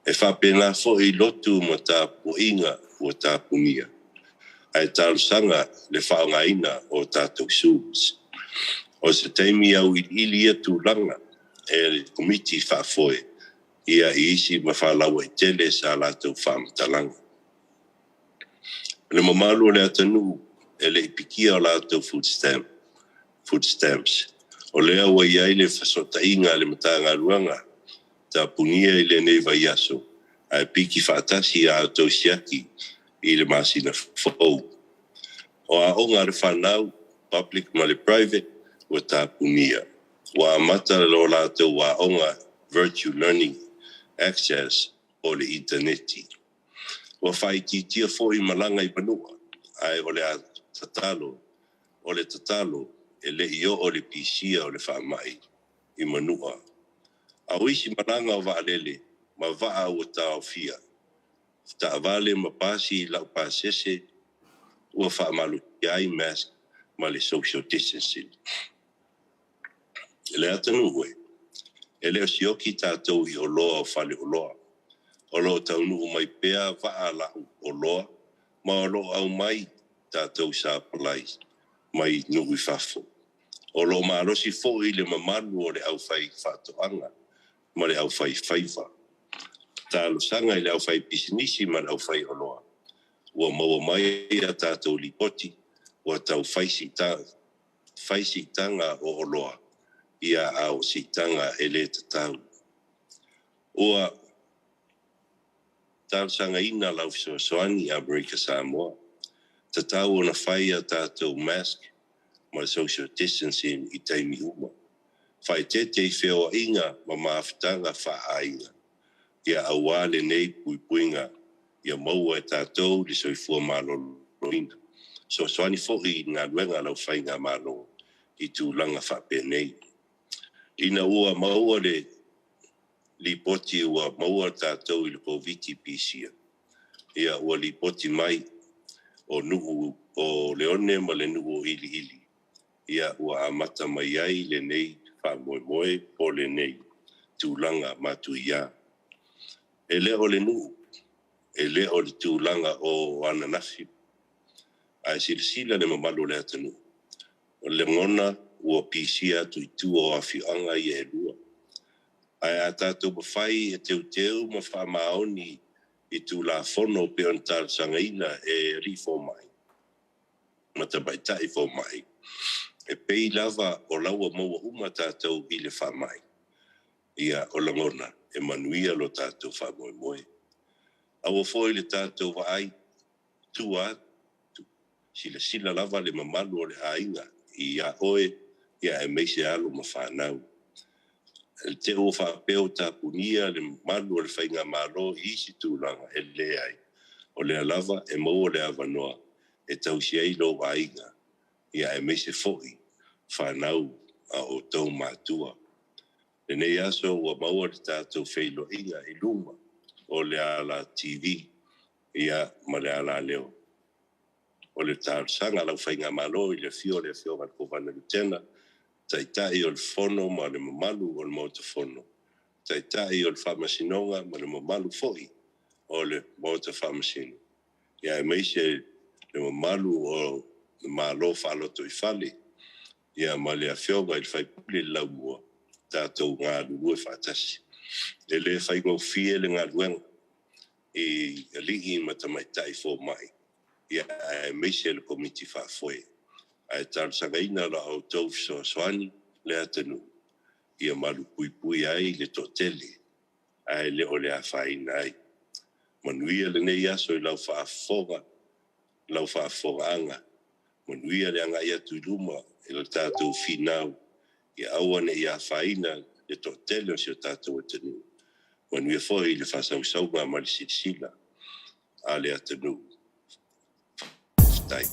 E faapena foi lotu ma tapuaiga ua tapunia. Ae talosaga le faaaogaina o tatou Zooms. O se taimi auiliili ia tulaga e le Komiti Faafoe ia i isi ma faalauaitele sa latou faamatalaga. O le mamalu o le atunuu e le i pikia o latou food stamps. O lea ua i ai le fesootaiga a le Matagaluega tapunia i lenei vaiaso ae piki faatasi a outou siaki i le masina fou. O aoga a le fanau, public ma le private, ua tapunia. Ua amata lo latou aoga virtual learning access o le initaneti. Ua faaitiitia foi malaga i Manua, ae o le tatalo, o le tatalo e le i oo le pisia o le faamai i Manua. A o isi malaga o vaalele ma vaa ua taofia, taavale ma pasi laupasese ua faamalosia ai mask ma le social distancing. Le atunuu e le o sioki tatou i oloa o faleoloa. O lo o taunuu mai pea vaa lau oloa ma o lo o aumai tatou supplies mai nuu i fafo. O lo o malosi foi le mamalu o le aufai faatoaga ma le aufai faiva. Talosaga i le aufai pisinisi ma le aufai oloa. Ua maua mai a tatou lipoti ua tau fai siitaga o oloa ia a o siitaga e le tatau. Ua talosagaina lau fesoasoani Amerika Samoa. Tatau ona fai a tatou mask ma le social distancing i taimi uma. Faaeteete i feoaiga ma mafutaga faaaiga. Ia aua lenei puipuiga ia maua e tatou le soifua maloloina. Fesoasoani foi i galuega a lau faigamalo i tulaga faapenei. Ina ua maua le lipoti ua maua tatou i le Koviti pisia, ia ua lipoti mai o nuu o Leone ma le nuu o Iliili, ia ua amata mai ai lenei faamoemoe po o lenei tulaga matuia. E le o le nuu, e le o le tulaga o ananafi, ae silasila le mamalu o le atunuu. O le lagona ua pisia atu i tua o afioaga ia e lua. Ae a tatou mafai e teuteu ma faamaoni i Tulafono pei ona talosagaina e alii fomai ma tamaitai fomai, e pei lava o la ua maua uma tatou i le faamai, ia o lagona e manuia lo tatou faamoemoe. Aua foi le tatou vaai tua atu, silasila lava le mamalu o le aiga ia oe ia aemaise alo ma fanau. E te ua faapea ua tapunia le mamalu o le faigamalo i isi tulaga e leai. O lea lava e maua le avanoa e tausi ai lou aiga, ia aemaise foi fanau a outou matua. Lenei aso ua maua le tatou feiloaiga i luga o le ala TV ia ma le ala leo. O le talosaga a lau faigamalo i le afio o le afioga i le Kovana Lutena, Taitai o le Fono ma le mamalu o le Maota Fono, Taitai o le Faamasinoga ma le mamalu foi o le Maota Faamasino, ia aemaise le mamalu o le Malo Faalotoifale, ia ma le afioga i le Faipule le Laumua, tatou galulue faatasi. E le faigofie le galuega i alii ma tamaitai fomai, ia aemaise le Komiti Faafoe. Ae talosagaina la outou fesoasoani le atunuu ia malupuipuia ai le toatele ae le o le afaina ai. Manuia lenei aso i lau faafofogaaga, manuia le agai atu i luma i lo tatou finau ia aua ne i afaina le toatele o si o tatou atunuu. Manuia foi i le faasausauga ma le silasila a le atunuu. Faafetai.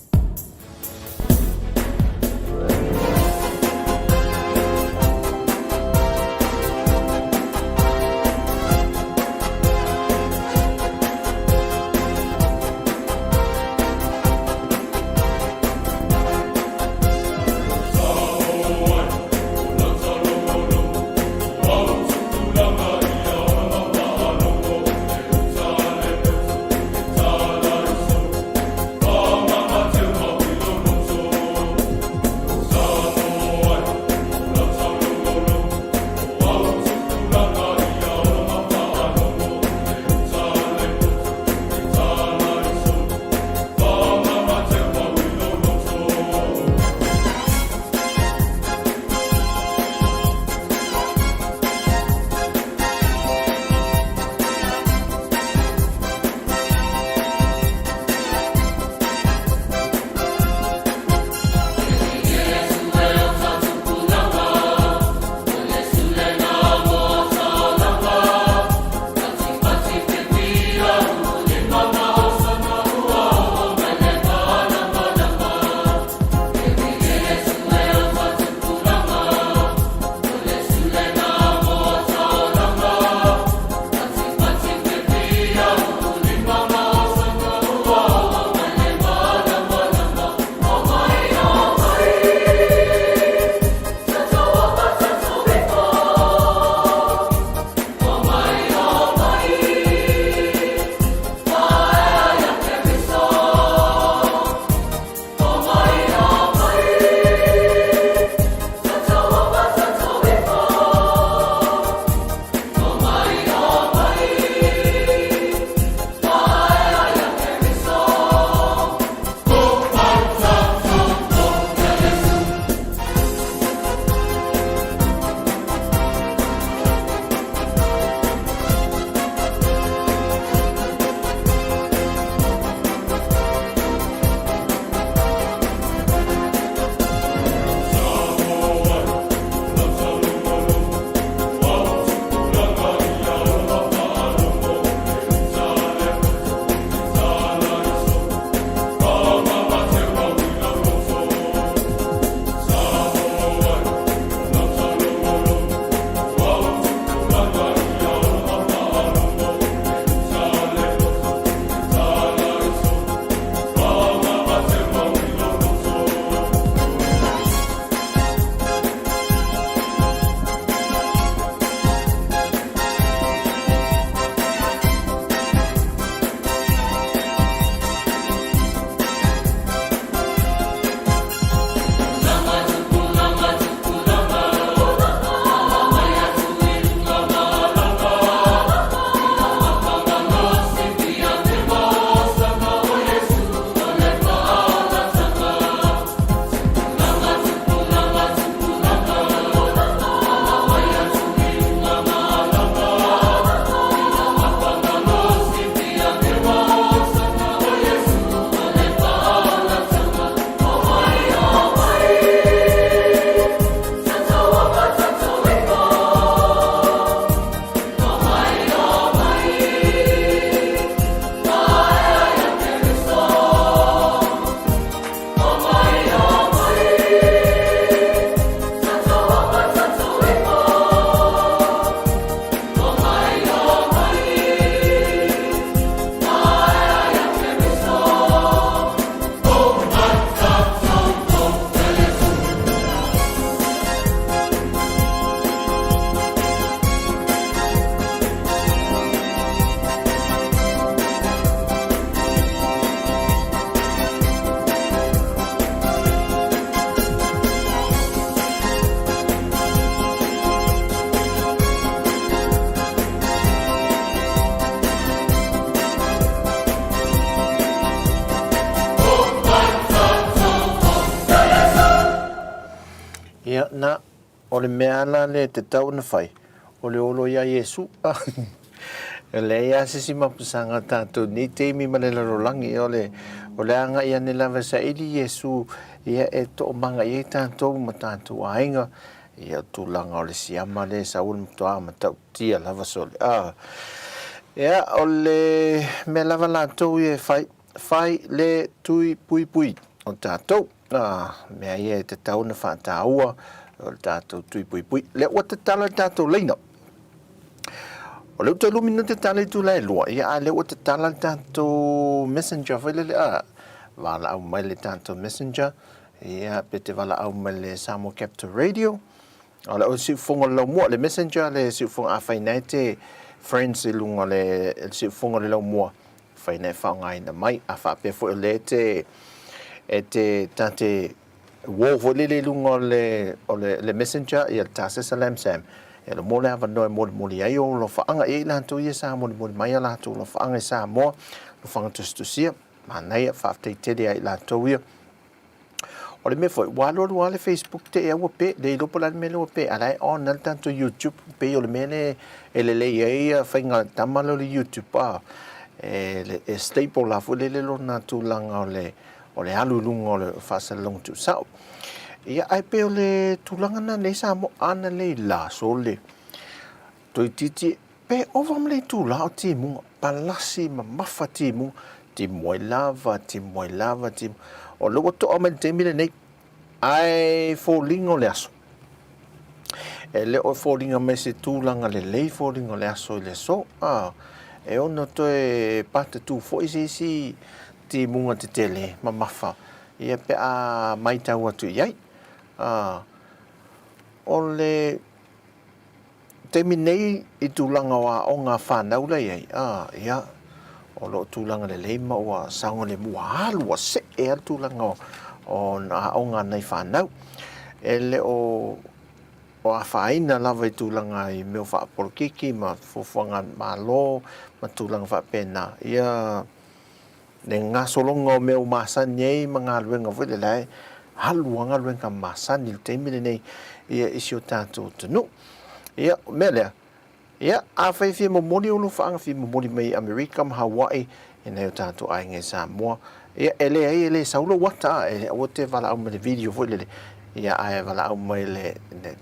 Ia, na, o le mea la lea e tatau ona fai, o le olo iā Iesu. E leai lava se isi mapusaga o tatou i lenei taimi ma le lalolagi, o le, o le agai ane lava e saili Iesu, ia e toomaga i ai tatou ma tatou aiga, ia o tulaga o le siama lea e sau o le matua matautia lava sole. A, ia, o le mea lava latou ia e fai, fai le tui puipui o tatou. A, mea ia e tatau ona faataua, o le tatou tui puipui. Lea ua tatala le tatou laina. O lea ua toe lua minute tala i itula e 2, ia a lea ua tatala le tatou messenger foi lele, a, valaau mai le tatou messenger, ia pe te valaau mai le Samoa Capital Radio, o le siufofoga o le laumua, le messenger le siufofoga afai na e te friends i luga o le siufofoga o le laumua, fai na e faaaogaina mai, a faapea foi o lea e te, e te, ta te Uo foi lele i luga o le, o le, le messenger, ia le Tasesa Lamsam, e lo mo le avanoa e molimoli ai ou alofaaga. E i ai latou ia sa molimoli mai a latou alofaaga i Samoa, alofaga tusitusia, manaia, faafetai tele ia i latou ia. O le mea foi, ua alualu lava le Facebook te i a ua pe, le iloa po o le a le mea lea ua pe, a o la e on lava le tatou YouTube, pei o le mea lea e lelei ai ia faiga tama lea o le YouTube, a, e, e stable lava foi lele lona tulaga o le, o le alu i luga o le faasalalauga tuusao. Ia, ae pei o le tulaga lena nei Samoa, ana lei la sole, toeitiiti pe ova ma le itulā o timuga, palasi mamafa timuga, timu ai lava, timu ai lava, timu. O lea ua to'a mai i le taimi lenei, ae foliga o le aso. E le o foliga mai se tulaga lelei foliga o le aso i le aso. A, e ono toe patatū foi se isi timuga tetele mamafa ia pe a matau atu i ai. A, o le taimi nei i tulaga o aoga a fanau la i ai, a, ia, o lo o tulaga lelei ma ua saogalemu, ua alu ua see lava le tulaga o, o aoga a nai fanau. E le o o afaina lava i tulaga i mea o faapolokiki ma fuafuaga a le Malo ma tulaga faapena. Ia, le gasologa o mea ua masani ai ma galuega foi lele, ae alu lava galuega masani i le taimi lenei ia i si o tatou atunuu. Ia, o le mea lea, ia, afai e fia momoli ou alofaaga, fia momoli mai i Amerika ma Hawaii i nai o tatou aiga i Samoa, ia, e leai, e le sau lou ata, a, e aua te valaau mai i le video foi lele, ia, ae valaau mai i le, le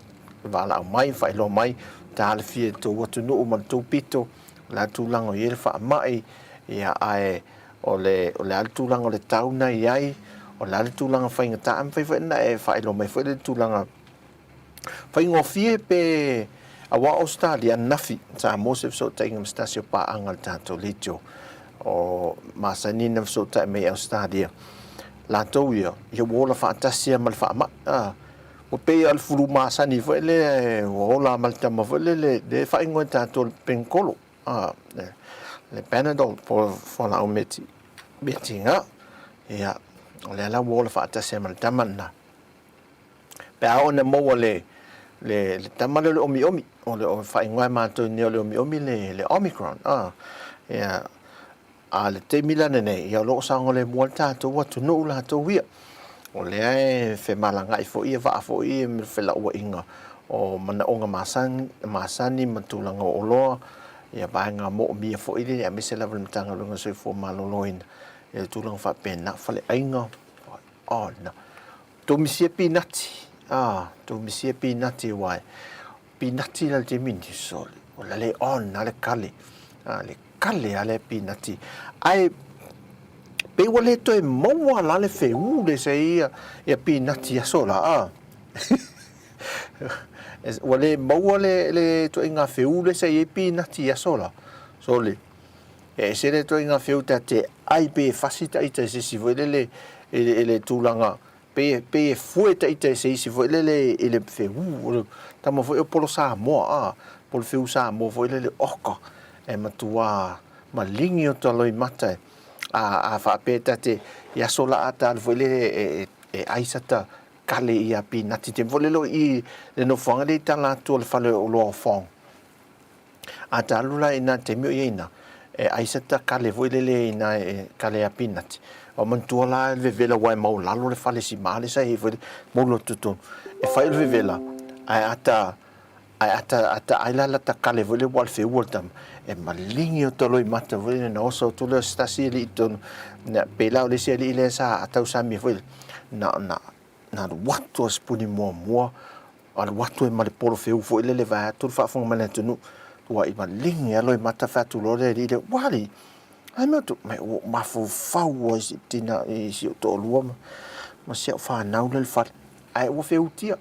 valaau mai, faailoa mai, talafia i le tou atunuu ma le tou pito, o le a le tulaga o i ai le faamai, ia, ae o le, o le a le tulaga o le tau na i ai, o le a le tulaga faigata, ae mafai foi ona e faailoa mai foi le tulaga faigofie pe aua o Ausetalia ananafi sa maua se fesootaiga ma se tasi o paaga o le tatou leitio o masani ona fesootai mai i Ausetalia, latou ia, ia ua ola faatasi lava ma le faamai. A, ua pei lava o le fulu masani foi lea ua ola ma le tama foi lele lea e faaigoa e tatou o le penikolo, a, le Panadol po o fualaau meti, metiga. Ia, o lea la ua ola faatasi lava ma le tama lena. Pe a oo ina maua le, le, le tama lea o le omiomi, o le o faaigoa e matou nei o le omiomi le, le Omicron, a, ia, A o le taimi la lenei, ia o lo o saogalemu lava le tatou atunuu latou ia. O lea e femalagaai foi ia vaa foi ia ma le felauaiga o manaoga masani, masani ma tulaga o oloa, ia vaega moomia foi lea aemaise lava le Matagaluega o le Soifua Maloloina, ia tulaga faapena, faleaiga, oh na. Tou misia pinati, ah, tou misia pinati aua e Pinati la le taimi ni sole. O la le on a le kale. A le kale a le pinati. Ae pei ua le toe maua la le feū le se ia ia pinati aso la a. Ua le maua le le ituaiga feū le sa i ai pinati aso la. Sole. E ese le ituaiga feū ta te ai pe fasi ta ita i se isi foi lele i le, i le tulaga Pei e, pei e fue ta ita e se isi foi lele i le feū, o le tama foi o Polo Samoa, a, po le feū Samoa foi lele, oka, e matuā maligi o ta loimata e, a, a faapea ta te, i aso la a ta alu foi lele e, e, e ai sa ta kale i a pinati, taimi foi lele o i le nofoaga lea i tala atu o le fale o Loa o Fong. A ta alu la i nā taimi o i ai inā, e ʻai sa ta kale foi lele inā e kale a pinati. Ua manatua la le vevela aua e maualalo le fale simā lea sa i ai foi le moulu atu totonu. E fai o le vevela, ae a ta, Ae a ta, a ta ai la la ta kale foi le ua le feua le tama, e maligi o ta loimata foi le na oso atu lea o se tasi alii i totonu, na, pei la o le isi alii lea sa tausami foi le, na, na, na alu atu a sipuni muamua, alu atu ai ma le polo feu foi lele vaeatu le faafofoga mai le atunuu, ua i maligi lava loimata fai atu loa le alii lea, ua alii, a mea atu, mai ua ou mafaufau lava i si tina, i si ou toalua ma, ma si au fanau lea i le fale. Ae ua feutia.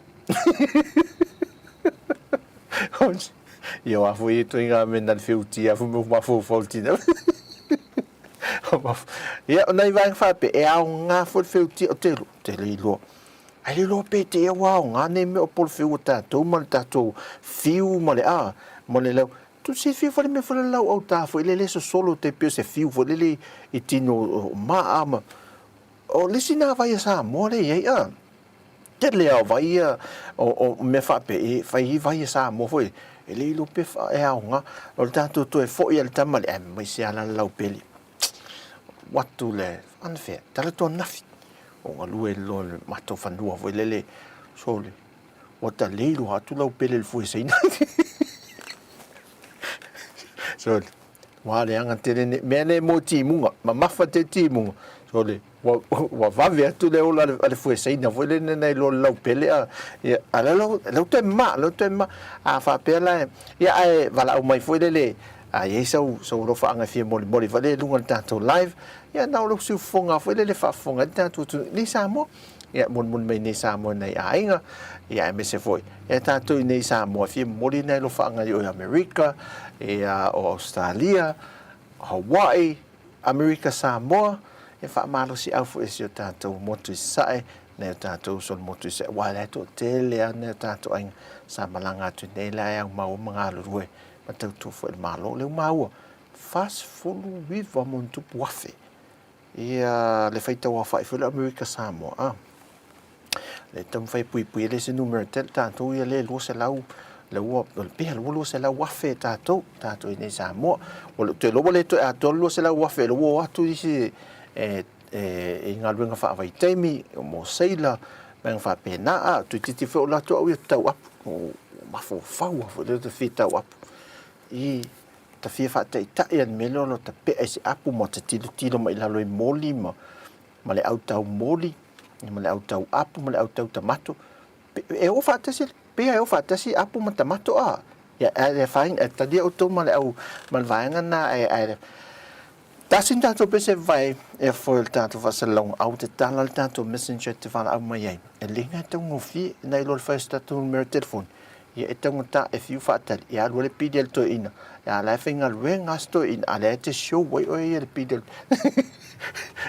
Ia wā foi e toi ngā mea nā le feutia foi me mafaufau le tina. Ia, o nai vaega faapea, e aoga foi le feutia o te, te le iloa. Ae le iloa pe te ia ua aoga nei mea o polofeu a tātou ma le tātou fiu ma le a, ma le lau. Tu silafia foi le mea foi le lau autā foi lele sosolo te pei o se fiu foi lele i tino o maa ma O le isi nā vai a Samoa lea i ai a. Tele lava o vai ia o mea faapea e fai ai vai a Samoa foi e le iloa pe e aoga. O le tatou toe foi a le tama lea, ae mai se ala le laupele. Alu atu le anafea, talaatu ananafi o galue loa i le matou fanua foi lele, sole, ua ta le iloa atu laupele i le fue Saina. Sole, Ua leaga tele nei mea nei mo timuga, mamafa tele timuga, sole, ua, ua vave atu le ola a le fue Saina foi lene nai lo le laupele a, ia, a lea lau, lau toe mama, lau toe mama. A faapea la, ia, ae valaau mai foi lele, a i ai sau, sau alofaaga e fia molimoli foi lele i luga o le tatou live, ia, na o lou siufofoga foi lele e faafofoga ai le tatou atunuu i nei Samoa. Ia, molimoli mai nei Samoa i nai aiga, ia, aemaise foi, ia tatou i nei Samoa e fia momoli nai alofaaga i o i Amerika, ia, o Ausetalia, Hawaii, Amerika Samoa, e faamalosiau foi e si o tatou motu i Sasae, nai o tatou uso i le motu i Sasae, aua o la e toatele lava nai o tatou aiga sa malaga atu i nei la e aumau ma galulue ma tautua foi i le Malo. O lea ua maua, 49 ma ona tupu afe Ia le faitauaofai foi le Amerika Samoa a. Le taumafai e puipui e le se numera tele tatou ia le 200 le ua pea le ua 200,000 tatou tatou i nei Samoa. Ua le toe ua le toe atoa le 200,000 le ua o atu isi e e i galuega faavaitaimi mo seila mea faapena a toeitiiti foi o latou au ia tau apu o mafaufau foi le fia tau apu i ta fia faataitai a le mea lea o lo ta pea i se apu ma ta tilotilo mai i lalo i moli ma, ma le autau moli, ma le autau apu ma le autau tamato. E o faatasi, pei e o faatasi apu ma tamato a. Ia, e whainga, e talia outou ma le au, ma le vaega na, e, e, tasi ni tatou pese vai e foi le tatou faasalalauga, a ua tatala le tatou messenger e te valaau mai ai. E le na e taugofie, na i lo le fai o se tatou numera telefoni. Ia e taugata e fiu faatali, e alu ai le pili a le toeaina, a la e faigaluega lava si toeaina, a lea e te show ai oe ia le pili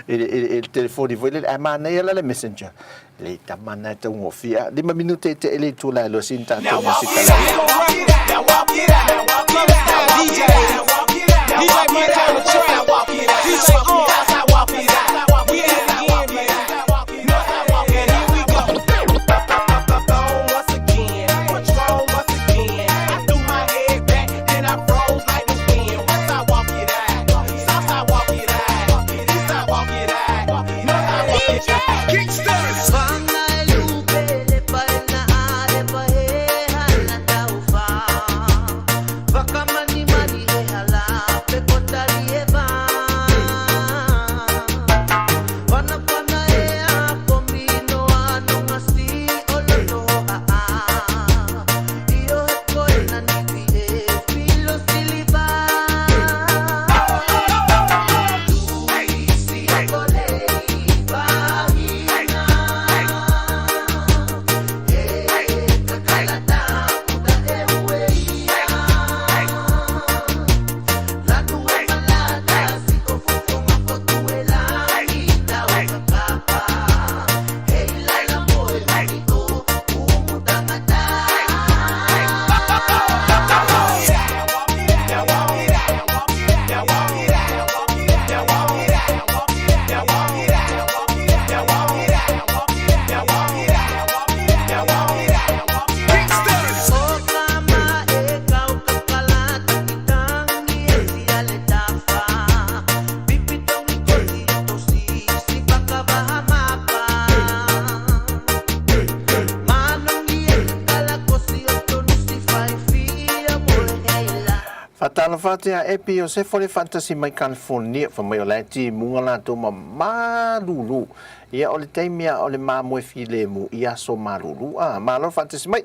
i le telefoni foi lele, ae manaia la le messenger. Le tama na e taugofie a lima minute e te ele itu la e loa sini tatou musika la Faatalofa atu ia Epi Iosefo le faatasi mai California, fai mai o la e timuga latou ma malulu. Ia o le taimi a o le mamoe filemu i aso malulu. Ah, malo le faatasi mai.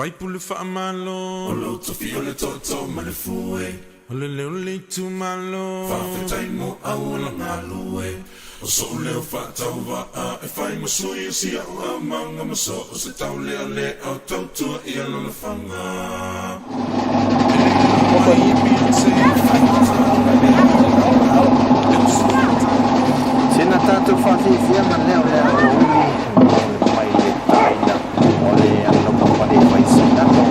Faipule faamalo. O lou tofi o le tootoo ma le fue. O le leo o le itumalo. Faafetai mo auala galue. O so'u leo faatauvaa e fai ma sui o si a'u aumaga ma so o se taulealea o tautua i alalafaga. E le galo ai e Beyonce. Sina tatou faafiafiaga lea o le aoauli mai le taina o le laupapa le fai sinato.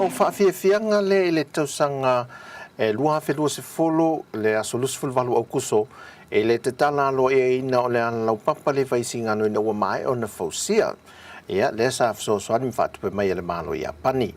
o faafiafiaga lea i le tausaga e 2020 le aso 28 Aukuso i le tatala aloaiaina o le alalaupapa le Vaisigano ina ua maea ona fausia. Ia, lea sa fesoasoani ma faatupe mai e le Malo o Iapani.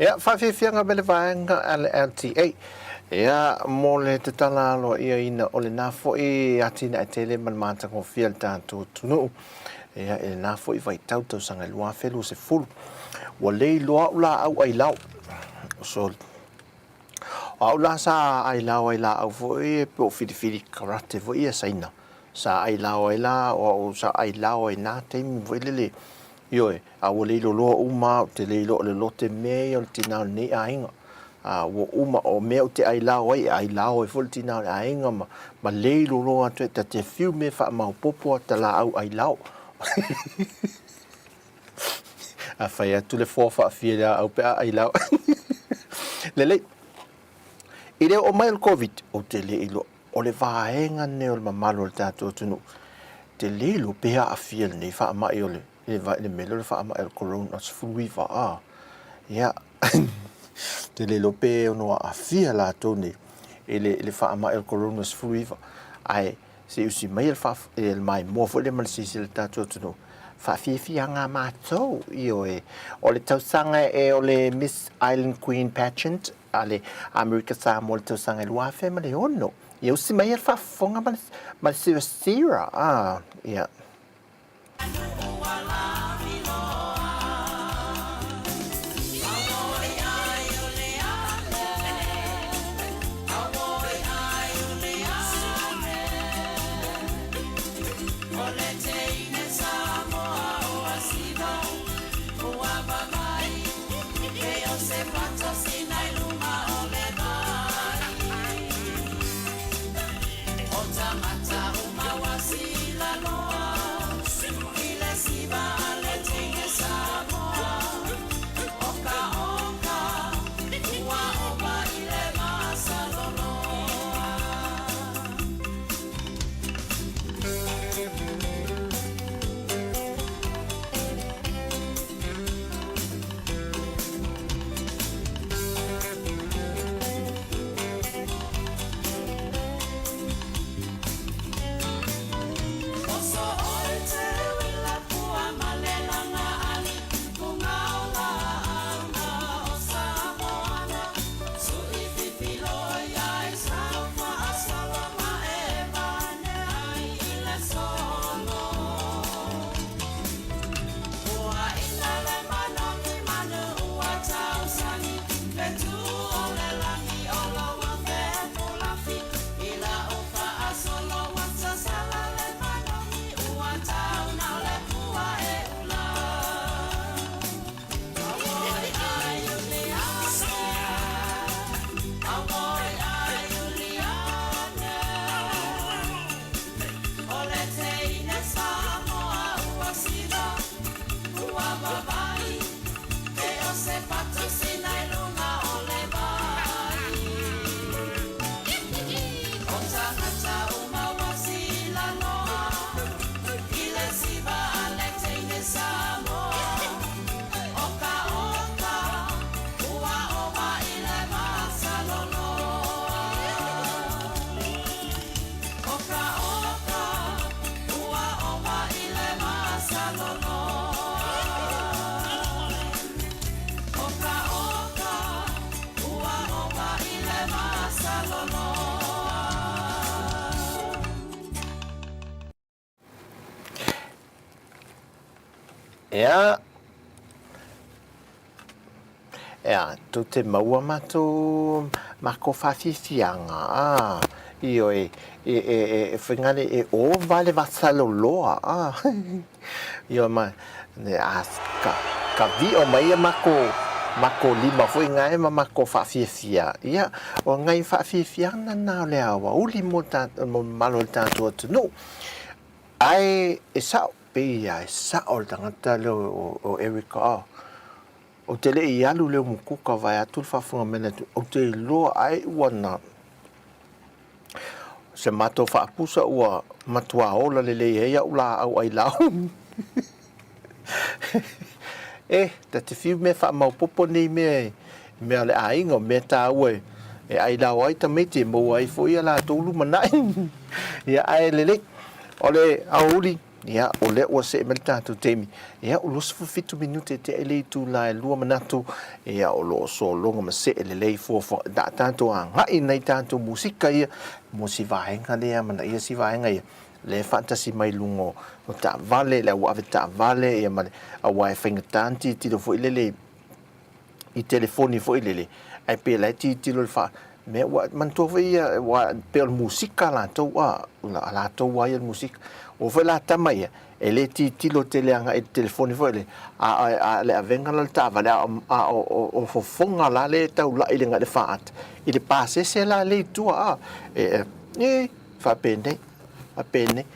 Ia, faafiafiaga me le vaega a le LTA. Ia, mo le tatala aloaiaina o lena foi atinae tele ma le matagofie a le tatou atunuu. Ia, i lena foi vaitau tausaga e 2020. Ua le iloa au laau ailao. So, o au la sa ailao ai laau foi e pe o filifili karate foi ia Saina. Sa ailao ai la, o au sa ailao ai na taimi foi lele. Ioe, a ua le iloloa uma au, te le iloa o le lote mea ia o le tinā o lenei aiga. A ua uma, o mea ou te ailao ai, e ailao ai foi le tinā o le aiga ma, ma le iloloa atu ai, ta te fiu me faamaopopo a ta laau ailao. A fai atu le foa faafia i le aau pe a ailao. Lelei. I le oo mai o le Covid, ou te le iloa, o le vaega lenei o le mamalu o le tatou atunuu, te le iloa pe aafia i lenei faamai o le, le, le mea lea o le faamai o le corona 19, a. Ia, te le iloa pe ono aafia latou nei i le, i le faamai o le corona 19. Ae se i usi mai le, faa, le maimoa foi lea ma le silasila i le tatou atunuu, faafiafiaga matou, ioe, o le tausaga e o le Miss Island Queen Pageant a le Amerika Samoa i le tausaga e 2006. Ia usi mai le faafofoga ma le, ma le silasila, ah, ia. Ea, ea, tou te maua matou mako whawhiwhianga, a, io e, e, e, e, e whengare e o vale vasaloloa, a, io ma, ne, a, ka, ka vio mai ia mako, mako lima foi ngae ma mako whawhiwhia, ia, o ngai whawhiwhianga na o le awa uli mo ta, mo malo le tātou atunuu. Ae e sao, pei ia e sao le tagata lea o Eric oh. Ou te le i alu leo mukuka vae atu le faafofoga mai le atunuu, ou te iloa ae ua na se matou faapusa ua matuā ola lelei ai au laau ailao. E, ta te fiu mea faamaopopo nei mea i mea o le aiga, o mea tāua e ailao ai tamaiti e maua ai foi a latou lumanai. Ia, ae lelei. O le aoauli, ia, o lea ua see mai le tatou taimi. Ia, ua 27 minute e tea i le itula e lua manatu, ia, o lo o sologa ma see lelei fuafua. Na tatou agai nai tatou musika ia mo si vaega lea manaia si vaega ia. Lea e faatasi mai luga o taavale, le au ave taavale, ia ma le, aua e faigata ona tilotilo foi lele i telefoni foi lele, ae pei la e tilotilo i le fa, mea ua, manatua foi ia, ua, pei o le musika latou, a, a latou lava ia le musika. Ua foi la tama ia, e le tilotilo tele agai i le telefoni foi lele, a, a, a le avega la o le taavale, a, a o, o, o fofoga la lea e taulai i le agai i le faata, i le pasese la lea i tua, a, e, e, faapenei, faapenei.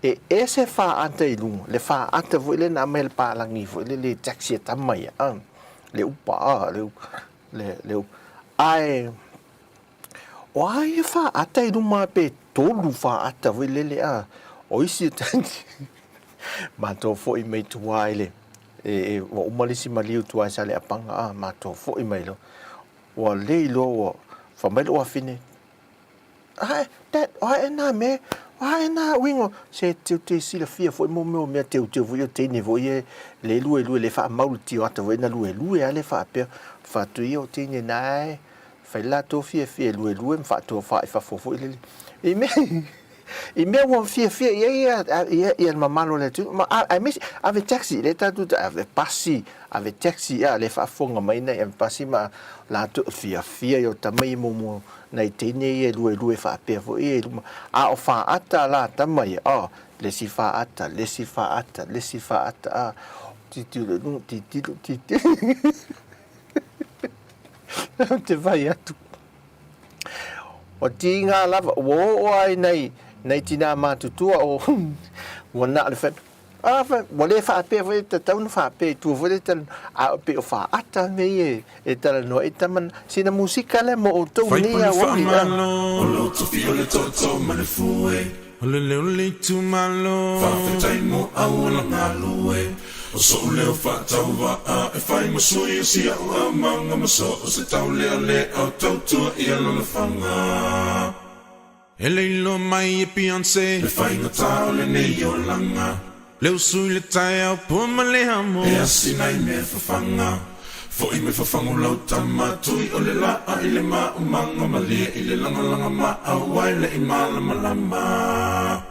E ese faata i luga, le faata foi lea na aumai e le palagi foi lele i taxi a tama ia, a, le upa, a, le, le, le upa. Ae, o a ia faata i luma pe tolu faata foi lele, a, o isi taxi, matou foi mai tua i le, e, e, ua uma le isi maliu tua i Saleapaga, a, matou foi mai loa. Ua le iloa ua, fai mai lou afine, Ae, Dad, o ae nā mea, o ae nā uiga, se teu te silafia foi mo mea o mea teuteu foi o teine foi e le luelue le faamau le tio ata foi na luelue a le faapea fatu ia o teine na e fai latou fiafia e luelue ma faatofa i fafo foi lele i mea i mea ua fiafia i ai ia ia ia le mamalu o le atunuu ma aemaise ave taxi le tatou ave pasi ave taxi a le faafofoga mai nai ave pasi ma latou fiafia i o tama ia mo Nai teine ia e luelue faapea foi ia i luma. A o faata la tama ia, oh, le isi faata, le isi faata, le isi faata, ah, tilotilo i luga, tilotilo, tilotilo. Ou te fai atu. O tiga lava, ua oo lava i nai, nai tinā matutua o, ua na o le fai, A fa, ua le faapea foi e tatau ona faapea i tua foi lea e talanoa, a e pei o faata mea ia e talanoa ai tama na. Sina musika lea mo outou Fai nei pule aoauli a. faamalo. O lou tofi o le tootoo ma le fue. O le leo o le itumalo. Faafetai mo auala galue. O so'u leo faatauvaa e fai ma sui o si a'u aumaga ma so o se taulealea o tautua i alalafaga. E le iloa mai e Beyonce. Le faigata o lenei olaga. Le usu i le taeao pua ma le amo. E asina i mea fafaga. Foi mai fafagu lau tama tui o le laa i le maumaga malie i le lagalaga maau ai le i malamalama.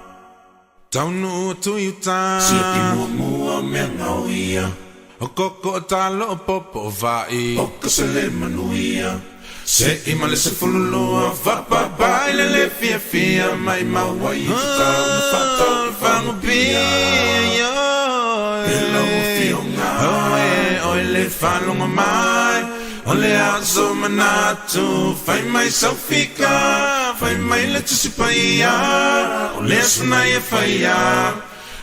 Taunuu atu i uta. Siaki muamua o mea ngao ia. O koko o talo o popo o vaai. O ka sele manuia. Se i ma le 12 fapapa i le le fiafia maimau ai i tatau na faatau i Fagupia. E lau afioga oe le faalogo mai. O le aso manatu, fai mai sau fika, fai mai le Tusi Paia, o le aso na ia faia,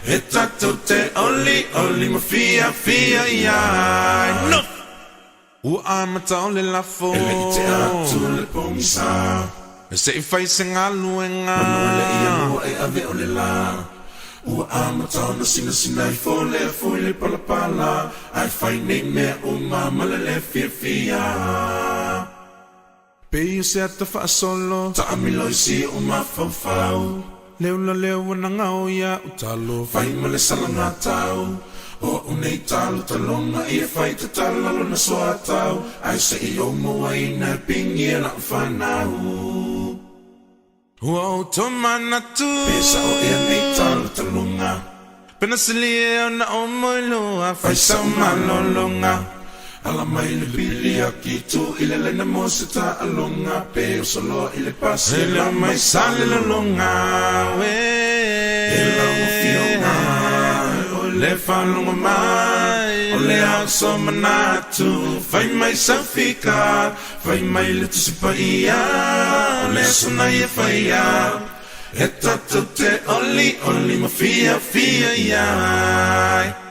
e tatou te olioli ma fiafia i ai. No! Ua amata o le lafo. E le i tea atu le pogisa. Se i fai se galuega. Manu e le i alua e ave o le la. Ua amata ona sinasina ifo le afu i le palapala, ae fai nei mea uma ma le le fiafia. Pei o se ata faasolo. Taamilo i si ou mafaufau. Le ula lea ua nagao iaʻu talo. Fai ma le salagatau. O aʻu nei talo taloga ia fai tatala lona soatau, ae se i ou mauaina e pigi e laʻu fanau. Ua ou tomanatu Pe sa'o ea nei talutaluga Pe na silia ea ona ou moelua Fai sau malologa Ala mai le pili akitu I le laina mo se taaloga Pe oso loa i le pasi E leo mai Salelologa uē E lau afioga Le faalogo mai O le ao so manatu Fai mai sau fika Fai mai le Tusi Paia O le aso na Ia faia E tatou te olioli ma fiafia ai.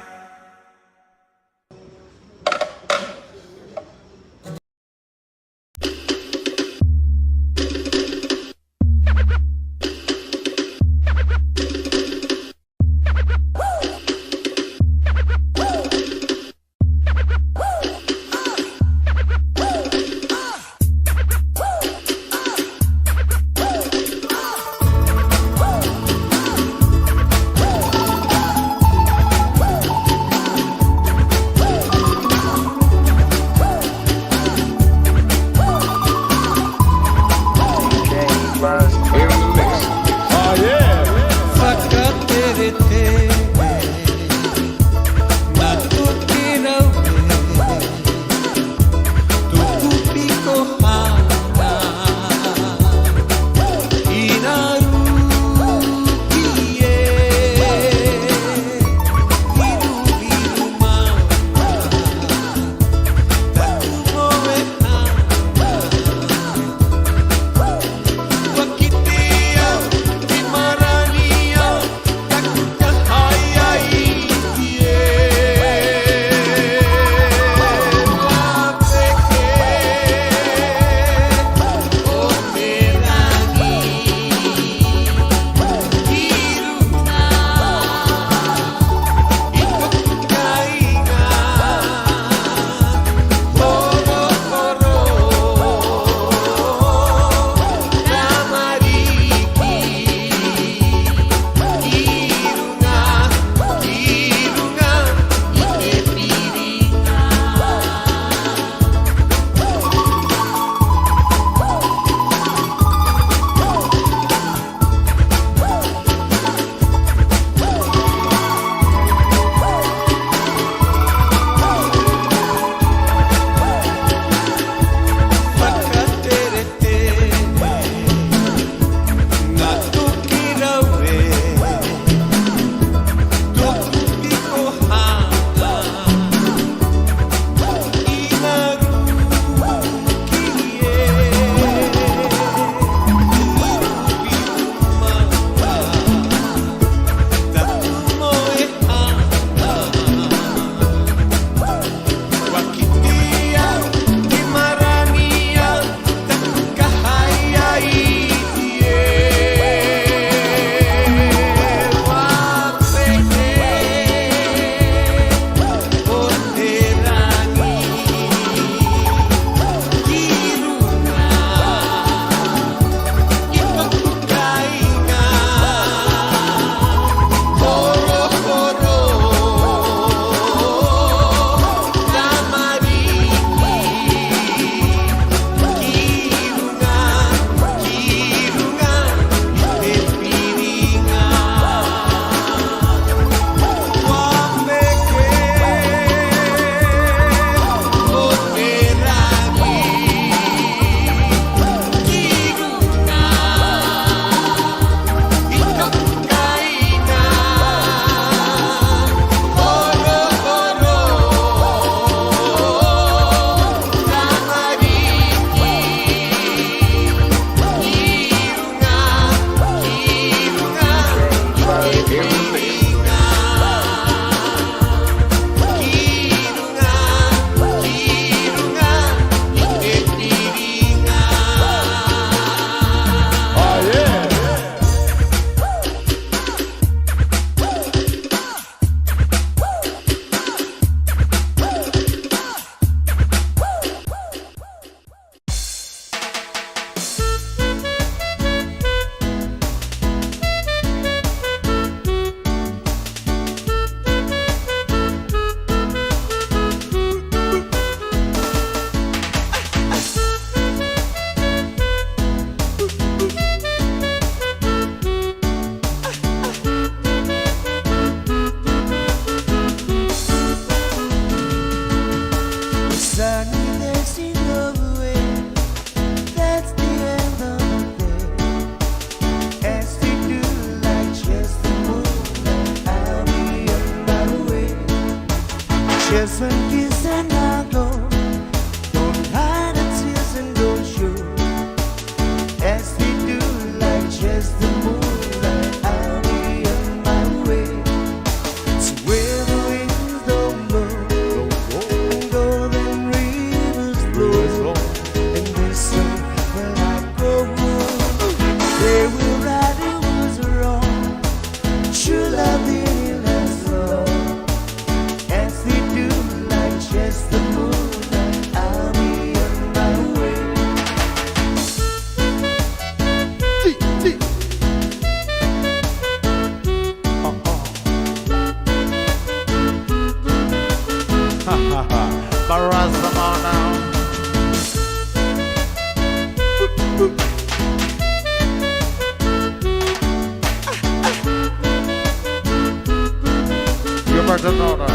Sonora.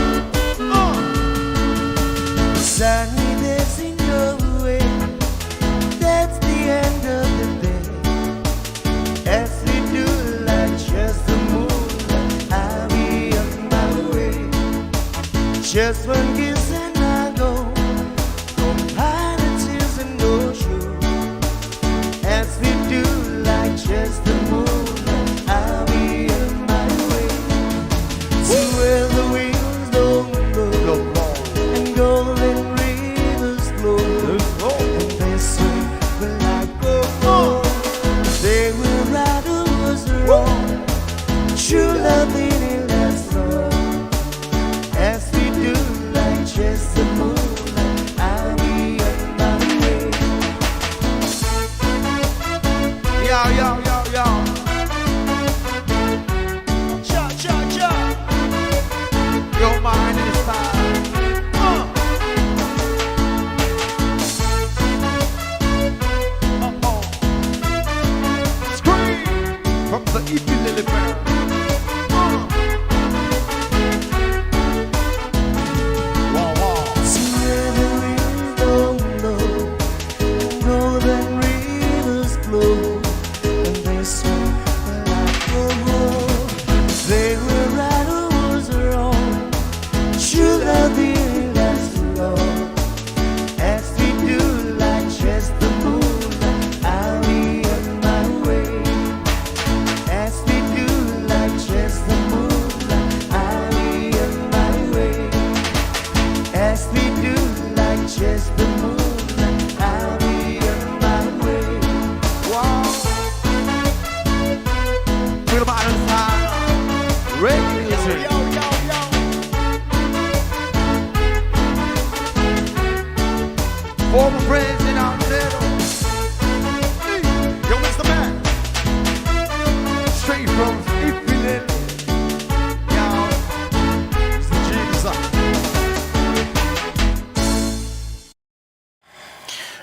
Sunny days in your way. That's the end of the day. As we do like just the moonlight, I'll be on my way. Just one kiss and I go. No pilot tears and no show. As we do like just the moonlight, I'll be on my way. To where the winds don't blow and golden rivers flow. And this way will I go. They will ride was wrong. True love in it long. As we do like just the moonlight, I'll be on my way. Yo, yo, yo, yo. Cha, cha, cha. Your mind is time. Uh-oh. Scream from the Ipilele band. Wow, wow. To where the winds don't blow, golden rivers flow, and this way will I go. They will right or was wrong. True love in last long. As we do like just the moonlight, I'll be on my way. As we do like just the moonlight, I'll be on my way. As we do like just the moonlight, I'll be on my way. Wow. Feel my style. Reggae music. Yo, yo, yo. Former President Alfredo. Hey, yo, Mr. Man. Straight from Ipilele. Yo, it's the Jesus.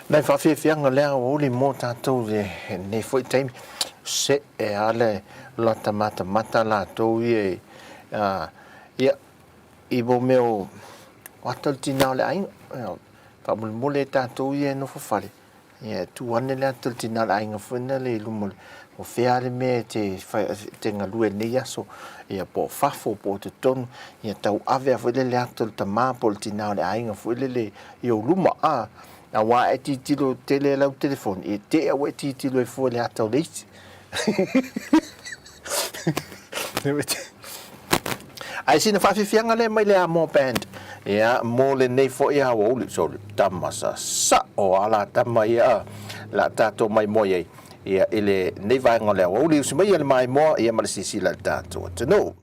Nai faafiafiaga lea aoauli mo tatou i lenei foi taimi, se e a le lata matamata latou ia i, ia, i mo mea o ata o le tina o le aiga. Faamolemole e tatou ia e nofo fale, ia e tu ane le ata o le tina o le aiga foi lea i luma o fea le mea e te galue i lenei aso, ia po o fafo po o totonu, ia tau ave a foi le ata o le tama po o le tina o le aiga foi lele i ou luma, a auā e tilotilo tele e lau telefoni, e te au e tilotilo e fua le ata o le isi. Ae sina faafiafiaga lea mai le Amoa Band, ia, mo lenei foi aoauli, so tama sasao a la tama ia la tatou maimoa i ai, ia, i lenei vaega o le aoauli, usi mai ia le maimoa, ia ma le silasila i le tatou atunuu.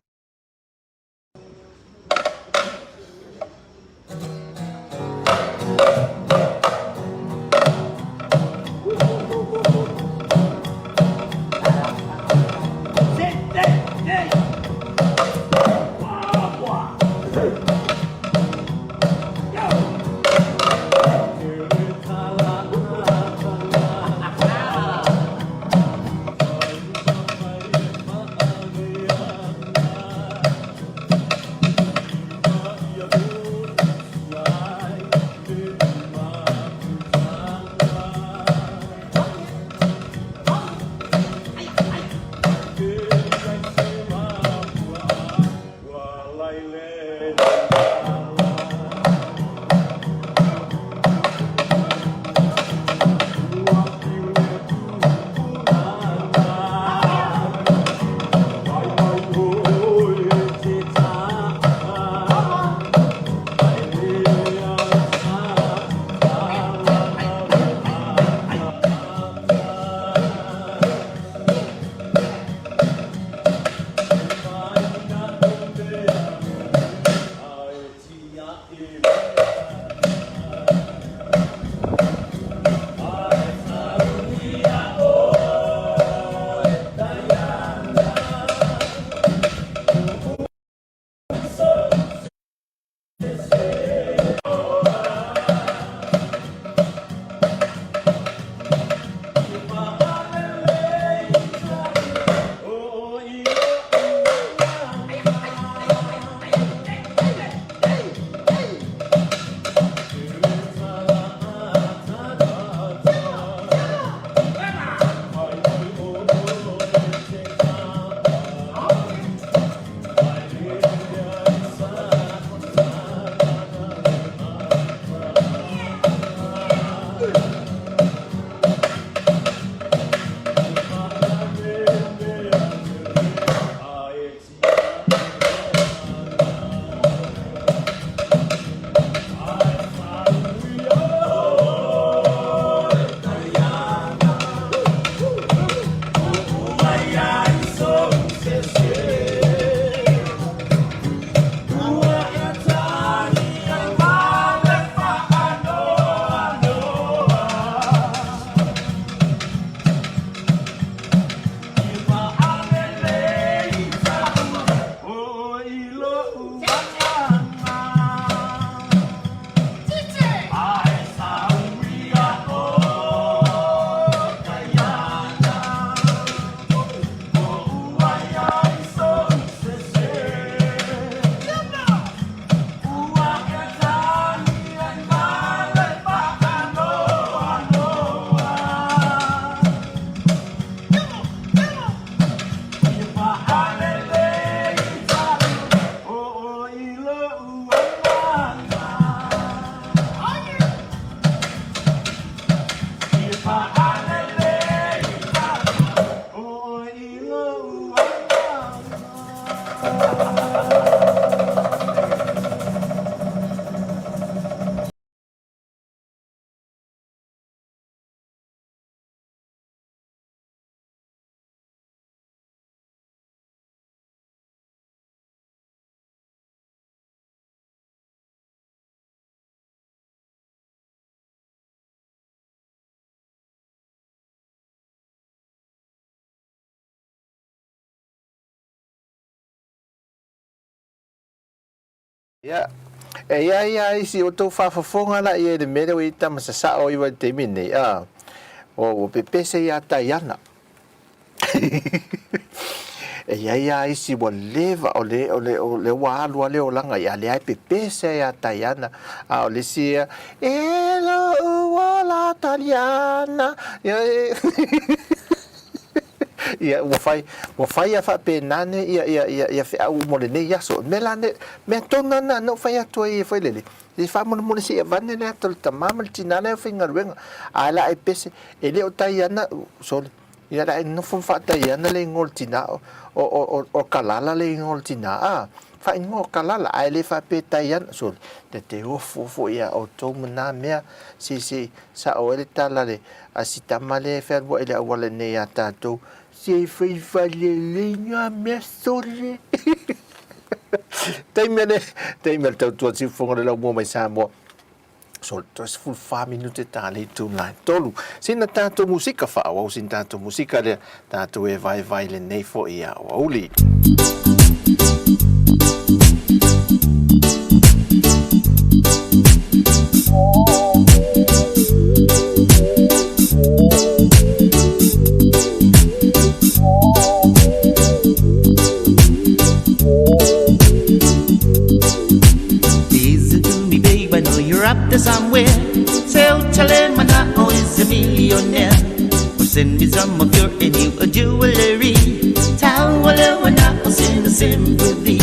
Ia, e i ai lava isi o outou faafofoga la i ai i le mea lea ua i ai tama sasao iwa i le taimi lenei, a, ua pepese ia Taiana. E i ai lava isi ua leva, o le, o le, o lea ua alu lava le olaga, ia lea e pepese ia Taiana. A o le isi ia, e lou ola Taliana. Ia, e, Ia, ua fai, ua fai a faapena ne, ia, ia, ia, ia feau mo lenei aso. O le mea la ne, mea tonu lava lena na ou fai atu ai foi lele, e faamolemole se i avane le ata o le tama ma le tina la e faigaluega. A la e pese, e le o tai ana, sole, ia la e nofo ma faatai ana le igoa o le tina, o, o, o, o Kalala le igoa o le tina, a, faaigoa o Kalala, ae le faapea e tai ana, sole, ta te ofo foi ia outou ma na mea, se, se, Sao ai le tala le a si tama lea e fealuai i le auala nei a tatou, se fai falelei nga mea sole. Taimi ale, taimi ale tautua siufofoga le laumua mai Samoa. So, toe 14 minute tā le itu la e tolu. Sina tātou musika whaawau, sina tātou musika lea, tātou e vaevae lenei fo'i a aoauli. Listen to me, babe, I know you're up there somewhere. Say, oh, is a millionaire. Or send me some of your new jewelry. Taualeo send a sympathy.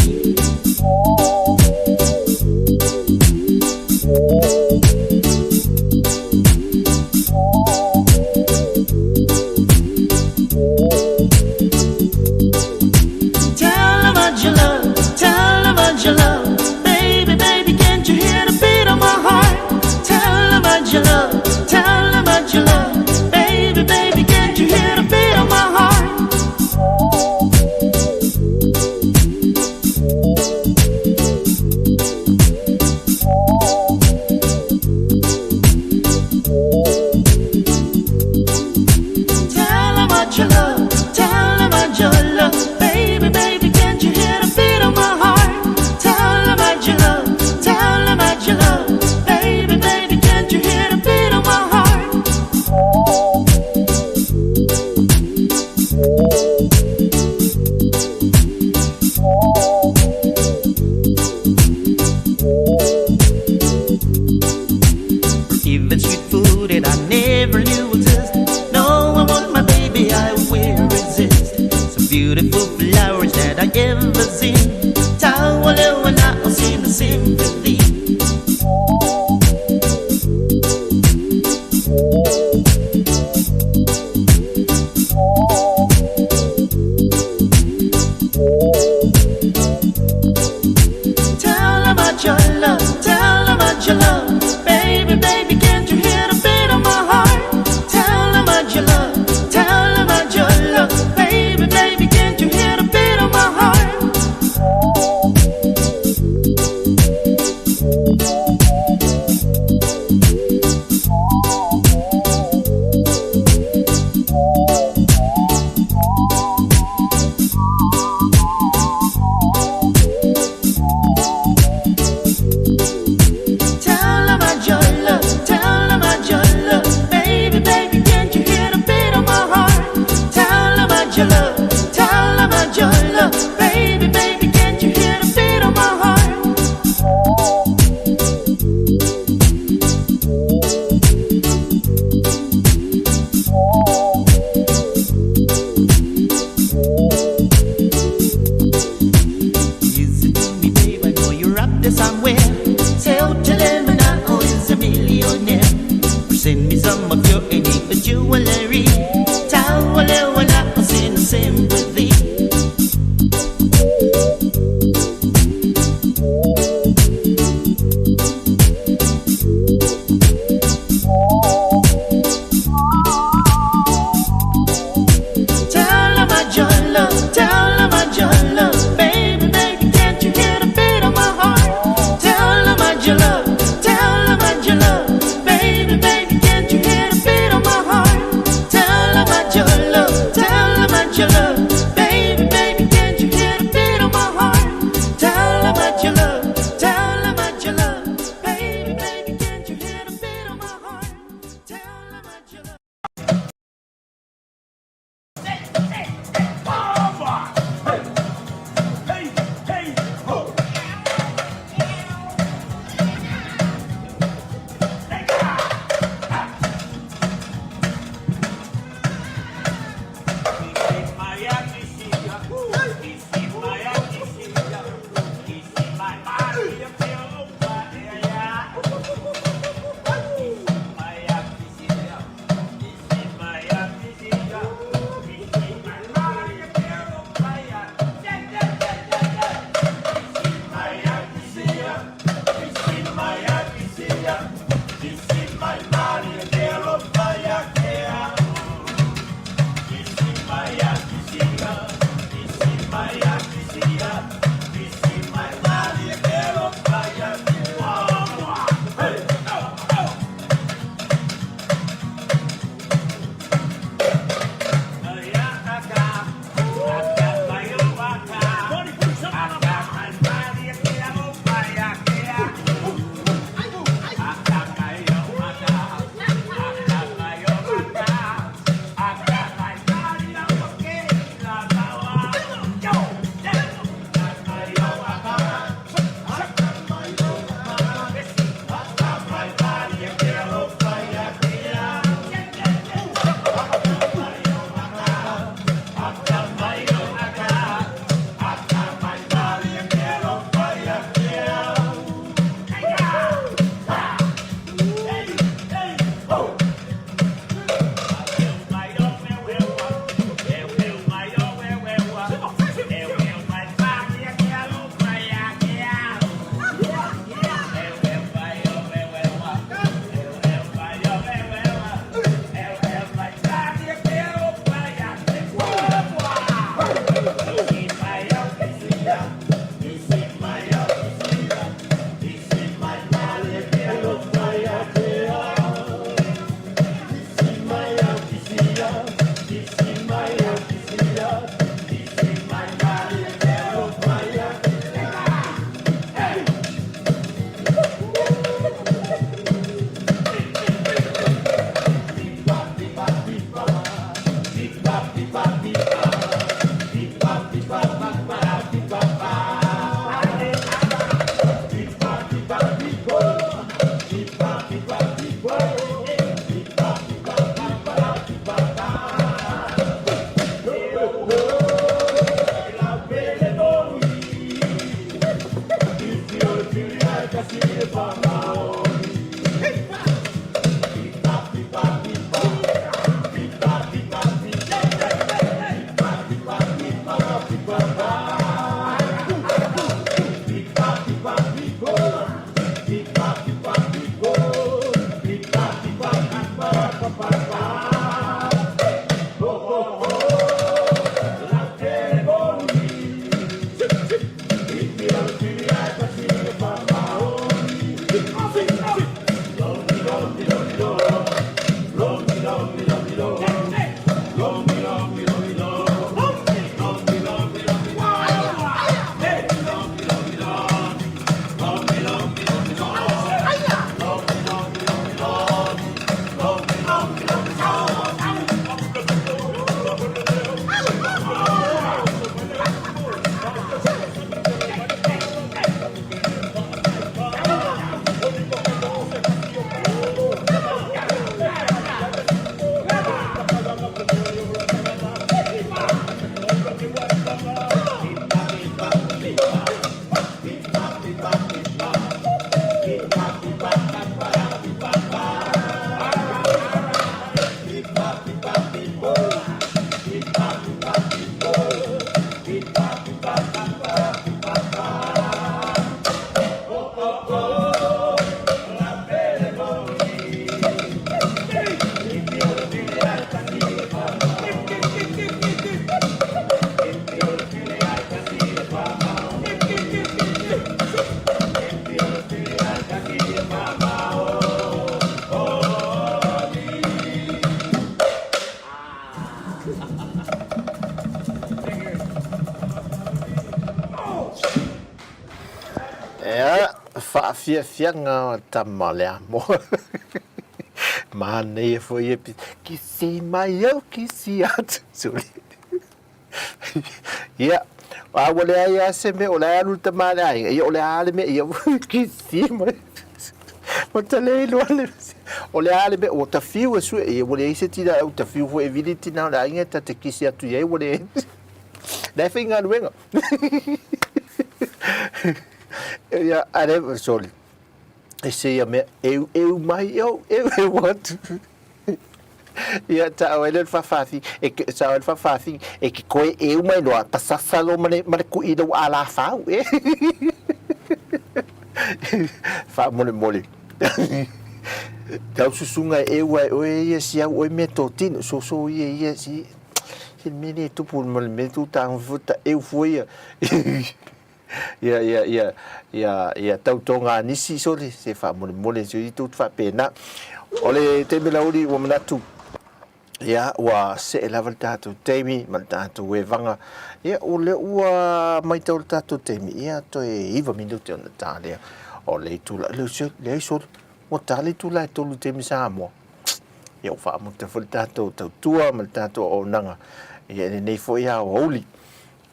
Tell about your love, tell about your love. Baby, baby, can't you hear the beat of my heart? Tell about your love, tell about your love. Baby, baby, can't you hear the beat of my heart? Tell about your love, tell about your love. Baby, baby, can't you hear the beat of my heart? Tell about your love, tell about your love. Baby, baby, can't you hear the beat of my heart? Even sweet food that I never knew exist. No, I want my baby, I will resist. Some beautiful flowers that I ever seen. Tawalo and I seen the sympathy. Tell about your love, tell about your love. Baby, baby, can't you hear the beat of my heart? Tell about your love, tell about your love. Baby, baby, can't you hear the beat of my heart? Tell about your love, tell about your love. Baby, baby, can't you hear the beat of my heart? Tell about your love, tell about your love. Baby, baby, can't you hear the beat of my heart? Listen to me, babe, I know you're up there somewhere. Say, oh, tell him and I oh, is a millionaire. Or send me some of your any jewelry. Tawalo and I send sympathy. Tell about your love, tell about your love. Baby, baby, can't you hear the beat of my heart? Tell about your love, tell about your love. Baby, baby, can't you hear the beat of my heart? Tell about your love, tell about your love. Faafiafiaga o tama le amoa. Manaia foi ia kisi mai au kisi atu. Suli. Ia, a ua leai lava se mea, o la e alu le tama a le aiga, ia o le a le mea, ia kisi mai. Ua ta le iloa le, o le a le mea, ua ta fiu e sue, ia ua leai se tina, ua ta fiu foi e vili le tina o le aiga ta te kisi atu i ai, ua leai. La e faigaluega. Ia, a le, sorry. E se ia mea, eu, eu mai, eu, eu, eu atu. Ia, ta o ele whawhawhi, e ke, sa o ele whawhawhi, e ke koe eu mai loa, pasasa lo mane, mane ku i lau a la whau, e. Wha mole mole. Tau susunga e eu ai oe ia si au oe mea tō tino, so so ia ia si, si mea le tupu ma le mea tū tāngu futa, eu fua ia. Ia, ia, ia, ia, ia tautoga a nisi, sole, se faamolemole se i tou te faapena. O le taimi lauli ua manatu, ia, ua see lava le tatou taimi ma le tatou evaga. Ia, o lea ua maitau le tatou taimi, ia, toe 9 minute ona ta lea o le itula. Leai sole, ua ta le itula e 3 i le taimi Samoa. Ia, ua faamuta foi le tatou tautua ma le tatou auaunaga ia i lenei foi aoauli.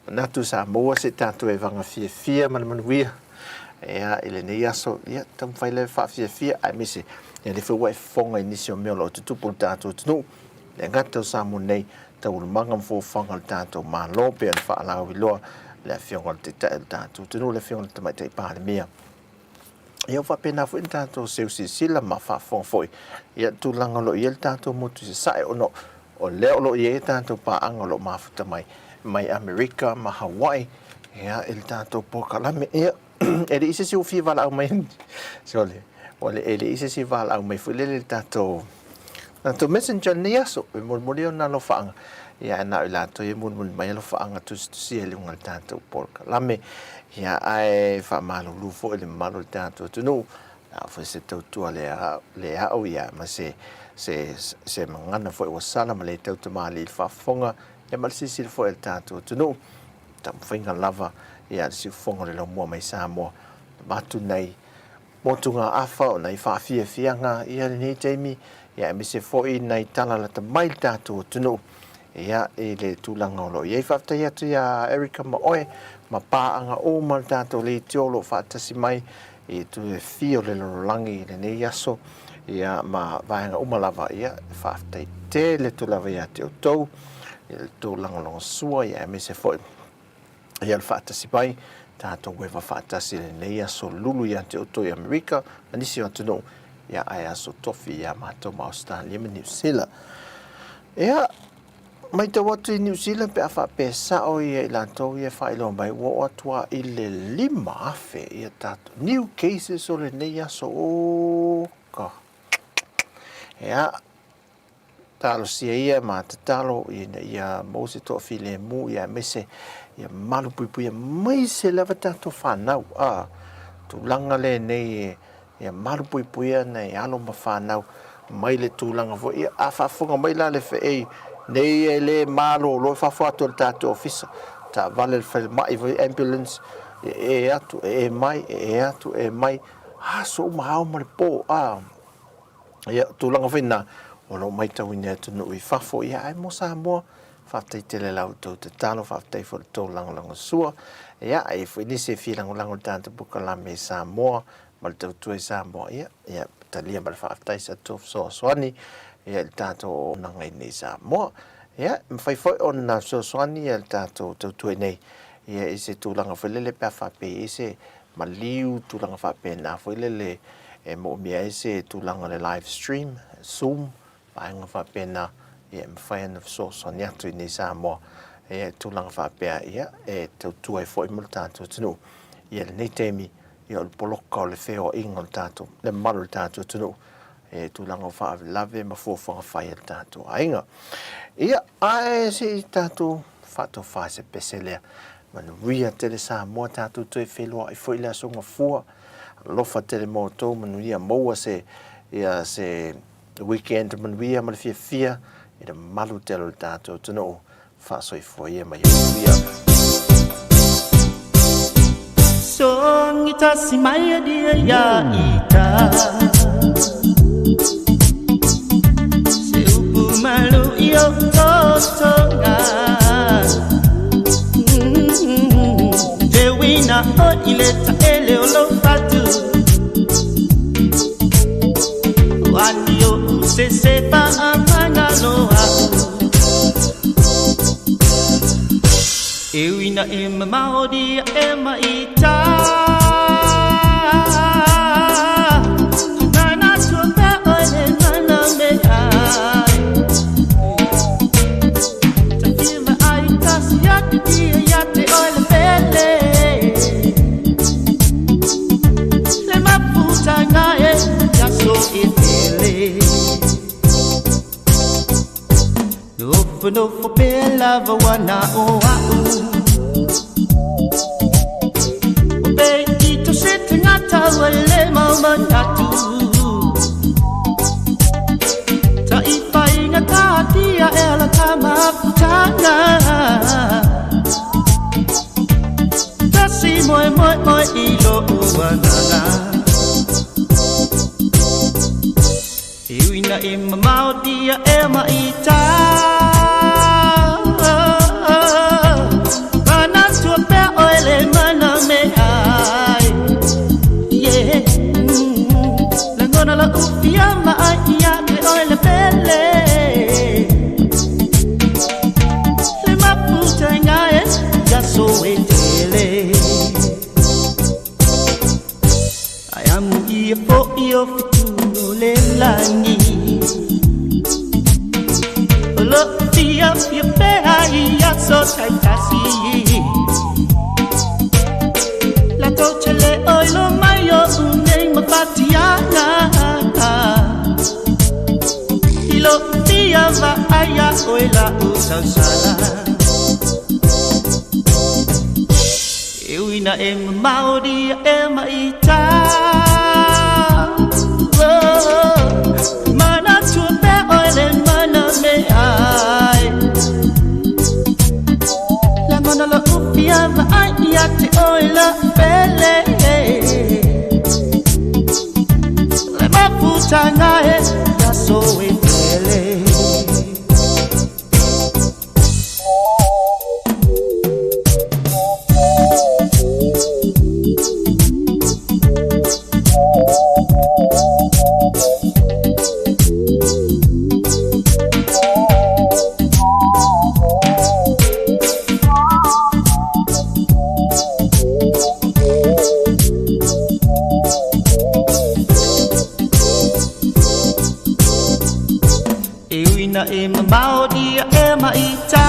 Manatu sa maua se tatou evaga fiafia ma le manuia ia i lenei aso, ia taumafai lava e faafiafia aemaise ia lea foi ua e fofoga i nisi o mea o lo o tutupu i le tatou atunuu, e le gata o Samoa nei, taualumaga ma fuafuaga a le tatou Malo pei ona faalauiloa le Afioga i le Taitai o le tatou atunuu, le Afioga i le Tamaitai Palemia. Ia ua faapena foi ona tatou seu silasila ma faafofoga foi i le tulaga o lo o i ai le tatou motu i Sasae ona o lea o lo o i ai a tatou paaga o lo o mafuta mai mai Amerika ma Hawaii ia i le tatou polokalame. Ia e leai se isi ua fia valaau mai sole, ua le, e leai se isi valaau mai foi lele i le tatou tatou messenger i lenei aso e molimoli ona alofaaga ia ae na o i latou ia e molimoli mai alofaaga tusitusia i luga o le tatou polokalame. Ia ae faamalulu foi i le mamalu o le tatou atunuu, a foi se tautua le le a'u ia ma se se se magana foi ua sala ma le tautamalii i le faafofoga ia ma le silasila foi a le tatou atunuu. Taumafaiga lava ia le siufofoga o le laumua mai Samoa avatu nei motugaafa o nai faafiafiaga ia lenei taimi, ia aemaise foi nai tala lata mai le tatou atunuu ia i le tulaga o lo o i ai. Faafetai atu iā Erica ma oe ma paaga uma le tatou leitio o lo o faatasi mai i itu e fia o le lalolagi i lenei aso ia ma vaega uma lava ia faafetai tele atu lava ia te outou i le tou lagolagosua ia aemaise foi ia le faatasi mai tatou eva faatasi i lenei aso lulu ia te outou i Amerika ma nisi o atunuu ia ae aso tofi ia matou ma Ausetalia ma Niu Sila. Ia, maitau atu i Niu Sila pe a faapea sao ia i latou ia e faailoa mai ua oo atu lava i le 5,000 ia tatou new cases o lenei aso. O ka. Ia, Talosia ia ma tatalo ina ia maua se toafilemu ia aemaise ia malupuipuia maise lava tatou fanau. A, tulaga lenei ia malupuipuia nai alo ma fanau mai le tulaga foi. Ia, a faafofoga mai la le FA nei e le malolo e fafo atu e le tatou ofisa, taavale le falemai foi, ambulance, e e atu, e e mai, e e atu, e e mai, aso uma ao ma le po. A, Ia, o tulaga foi na, o lo o maitauina e atunuu i fafo, ia ae mo Samoa, faafetai tele la outou tatalo, faafetai foi i le tou lagolagosua. Ia, a i ai foi nisi e fia lagolago i le tatou polokalame i Samoa ma le tautua i Samoa, ia, ia, talia ma le faafetai sa outou fesoasoani, ia, i le tatou auaunaga i inei i Samoa. Ia, e mafai foi ona fesoasoani ia le tatou tautua i inei, ia, i se tulaga foi lele pe a faapea e i ai se maliu, tulaga faapena foi lele e moomia ai se tulaga o le live stream, zoom, vaega faapena, ia e mafai ona fesoasoani atu i nei Samoa ia i tulaga faapea ia e tautua ai foi mo le tatou atunuu. Ia lenei taimi ia o le poloka o le feoaiga o le tatou, le mamalu o le tatou atunuu ia i tulaga o faalavelave ma fuafuaga fai a le tatou aiga. Ia, ae se i tatou faatofa se pese lea. Manuia tele Samoa tatou toe feiloai foi le aso Gafua. Alofa tele mo outou manuia maua se ia se weekend manuia ma le fiafia i le mamalu tele o le tatou atunuu. Faasoifua ia ma ia manuia. Sogi tasi mai dia ya ita. Se upu malu io totonga. Te wina o ile ta ele o lo fatu. Wani o se se pa amana loa. E wina e mamao dia e maita. Mana tua pe o le mana me ai. Ta fima ai kasi ya te dia ya te o le pele. Le mafuta ngae ya so e tele. Nofo nofo pe lava wana o au. O pe ito se te ngata wa le mau manatu. Ta i whainga tā tia e la tā mafutanga. Ta si moe moe moe i lo uanana. E uina e mamao dia e maita. Mana tua pea o le mana me ai. Yeah. Langona la ufia ma ai ia te o le pele. Le mafuta ngae ya so e tele. Ai amu ia fo i o fitu o le langi. O lo fia fia pea ia so tai tasi. La toche le oi lo mai o unei ma fatiana. I lo fia va aia oi la u sausala. E uina e mamao dia e maita. Oh, mana tua pea oi le mana me ai. La mana la ufia va ai ia te oi la pele. Le mafuta ngae ya so e tele. E uina e mamao dia e maita.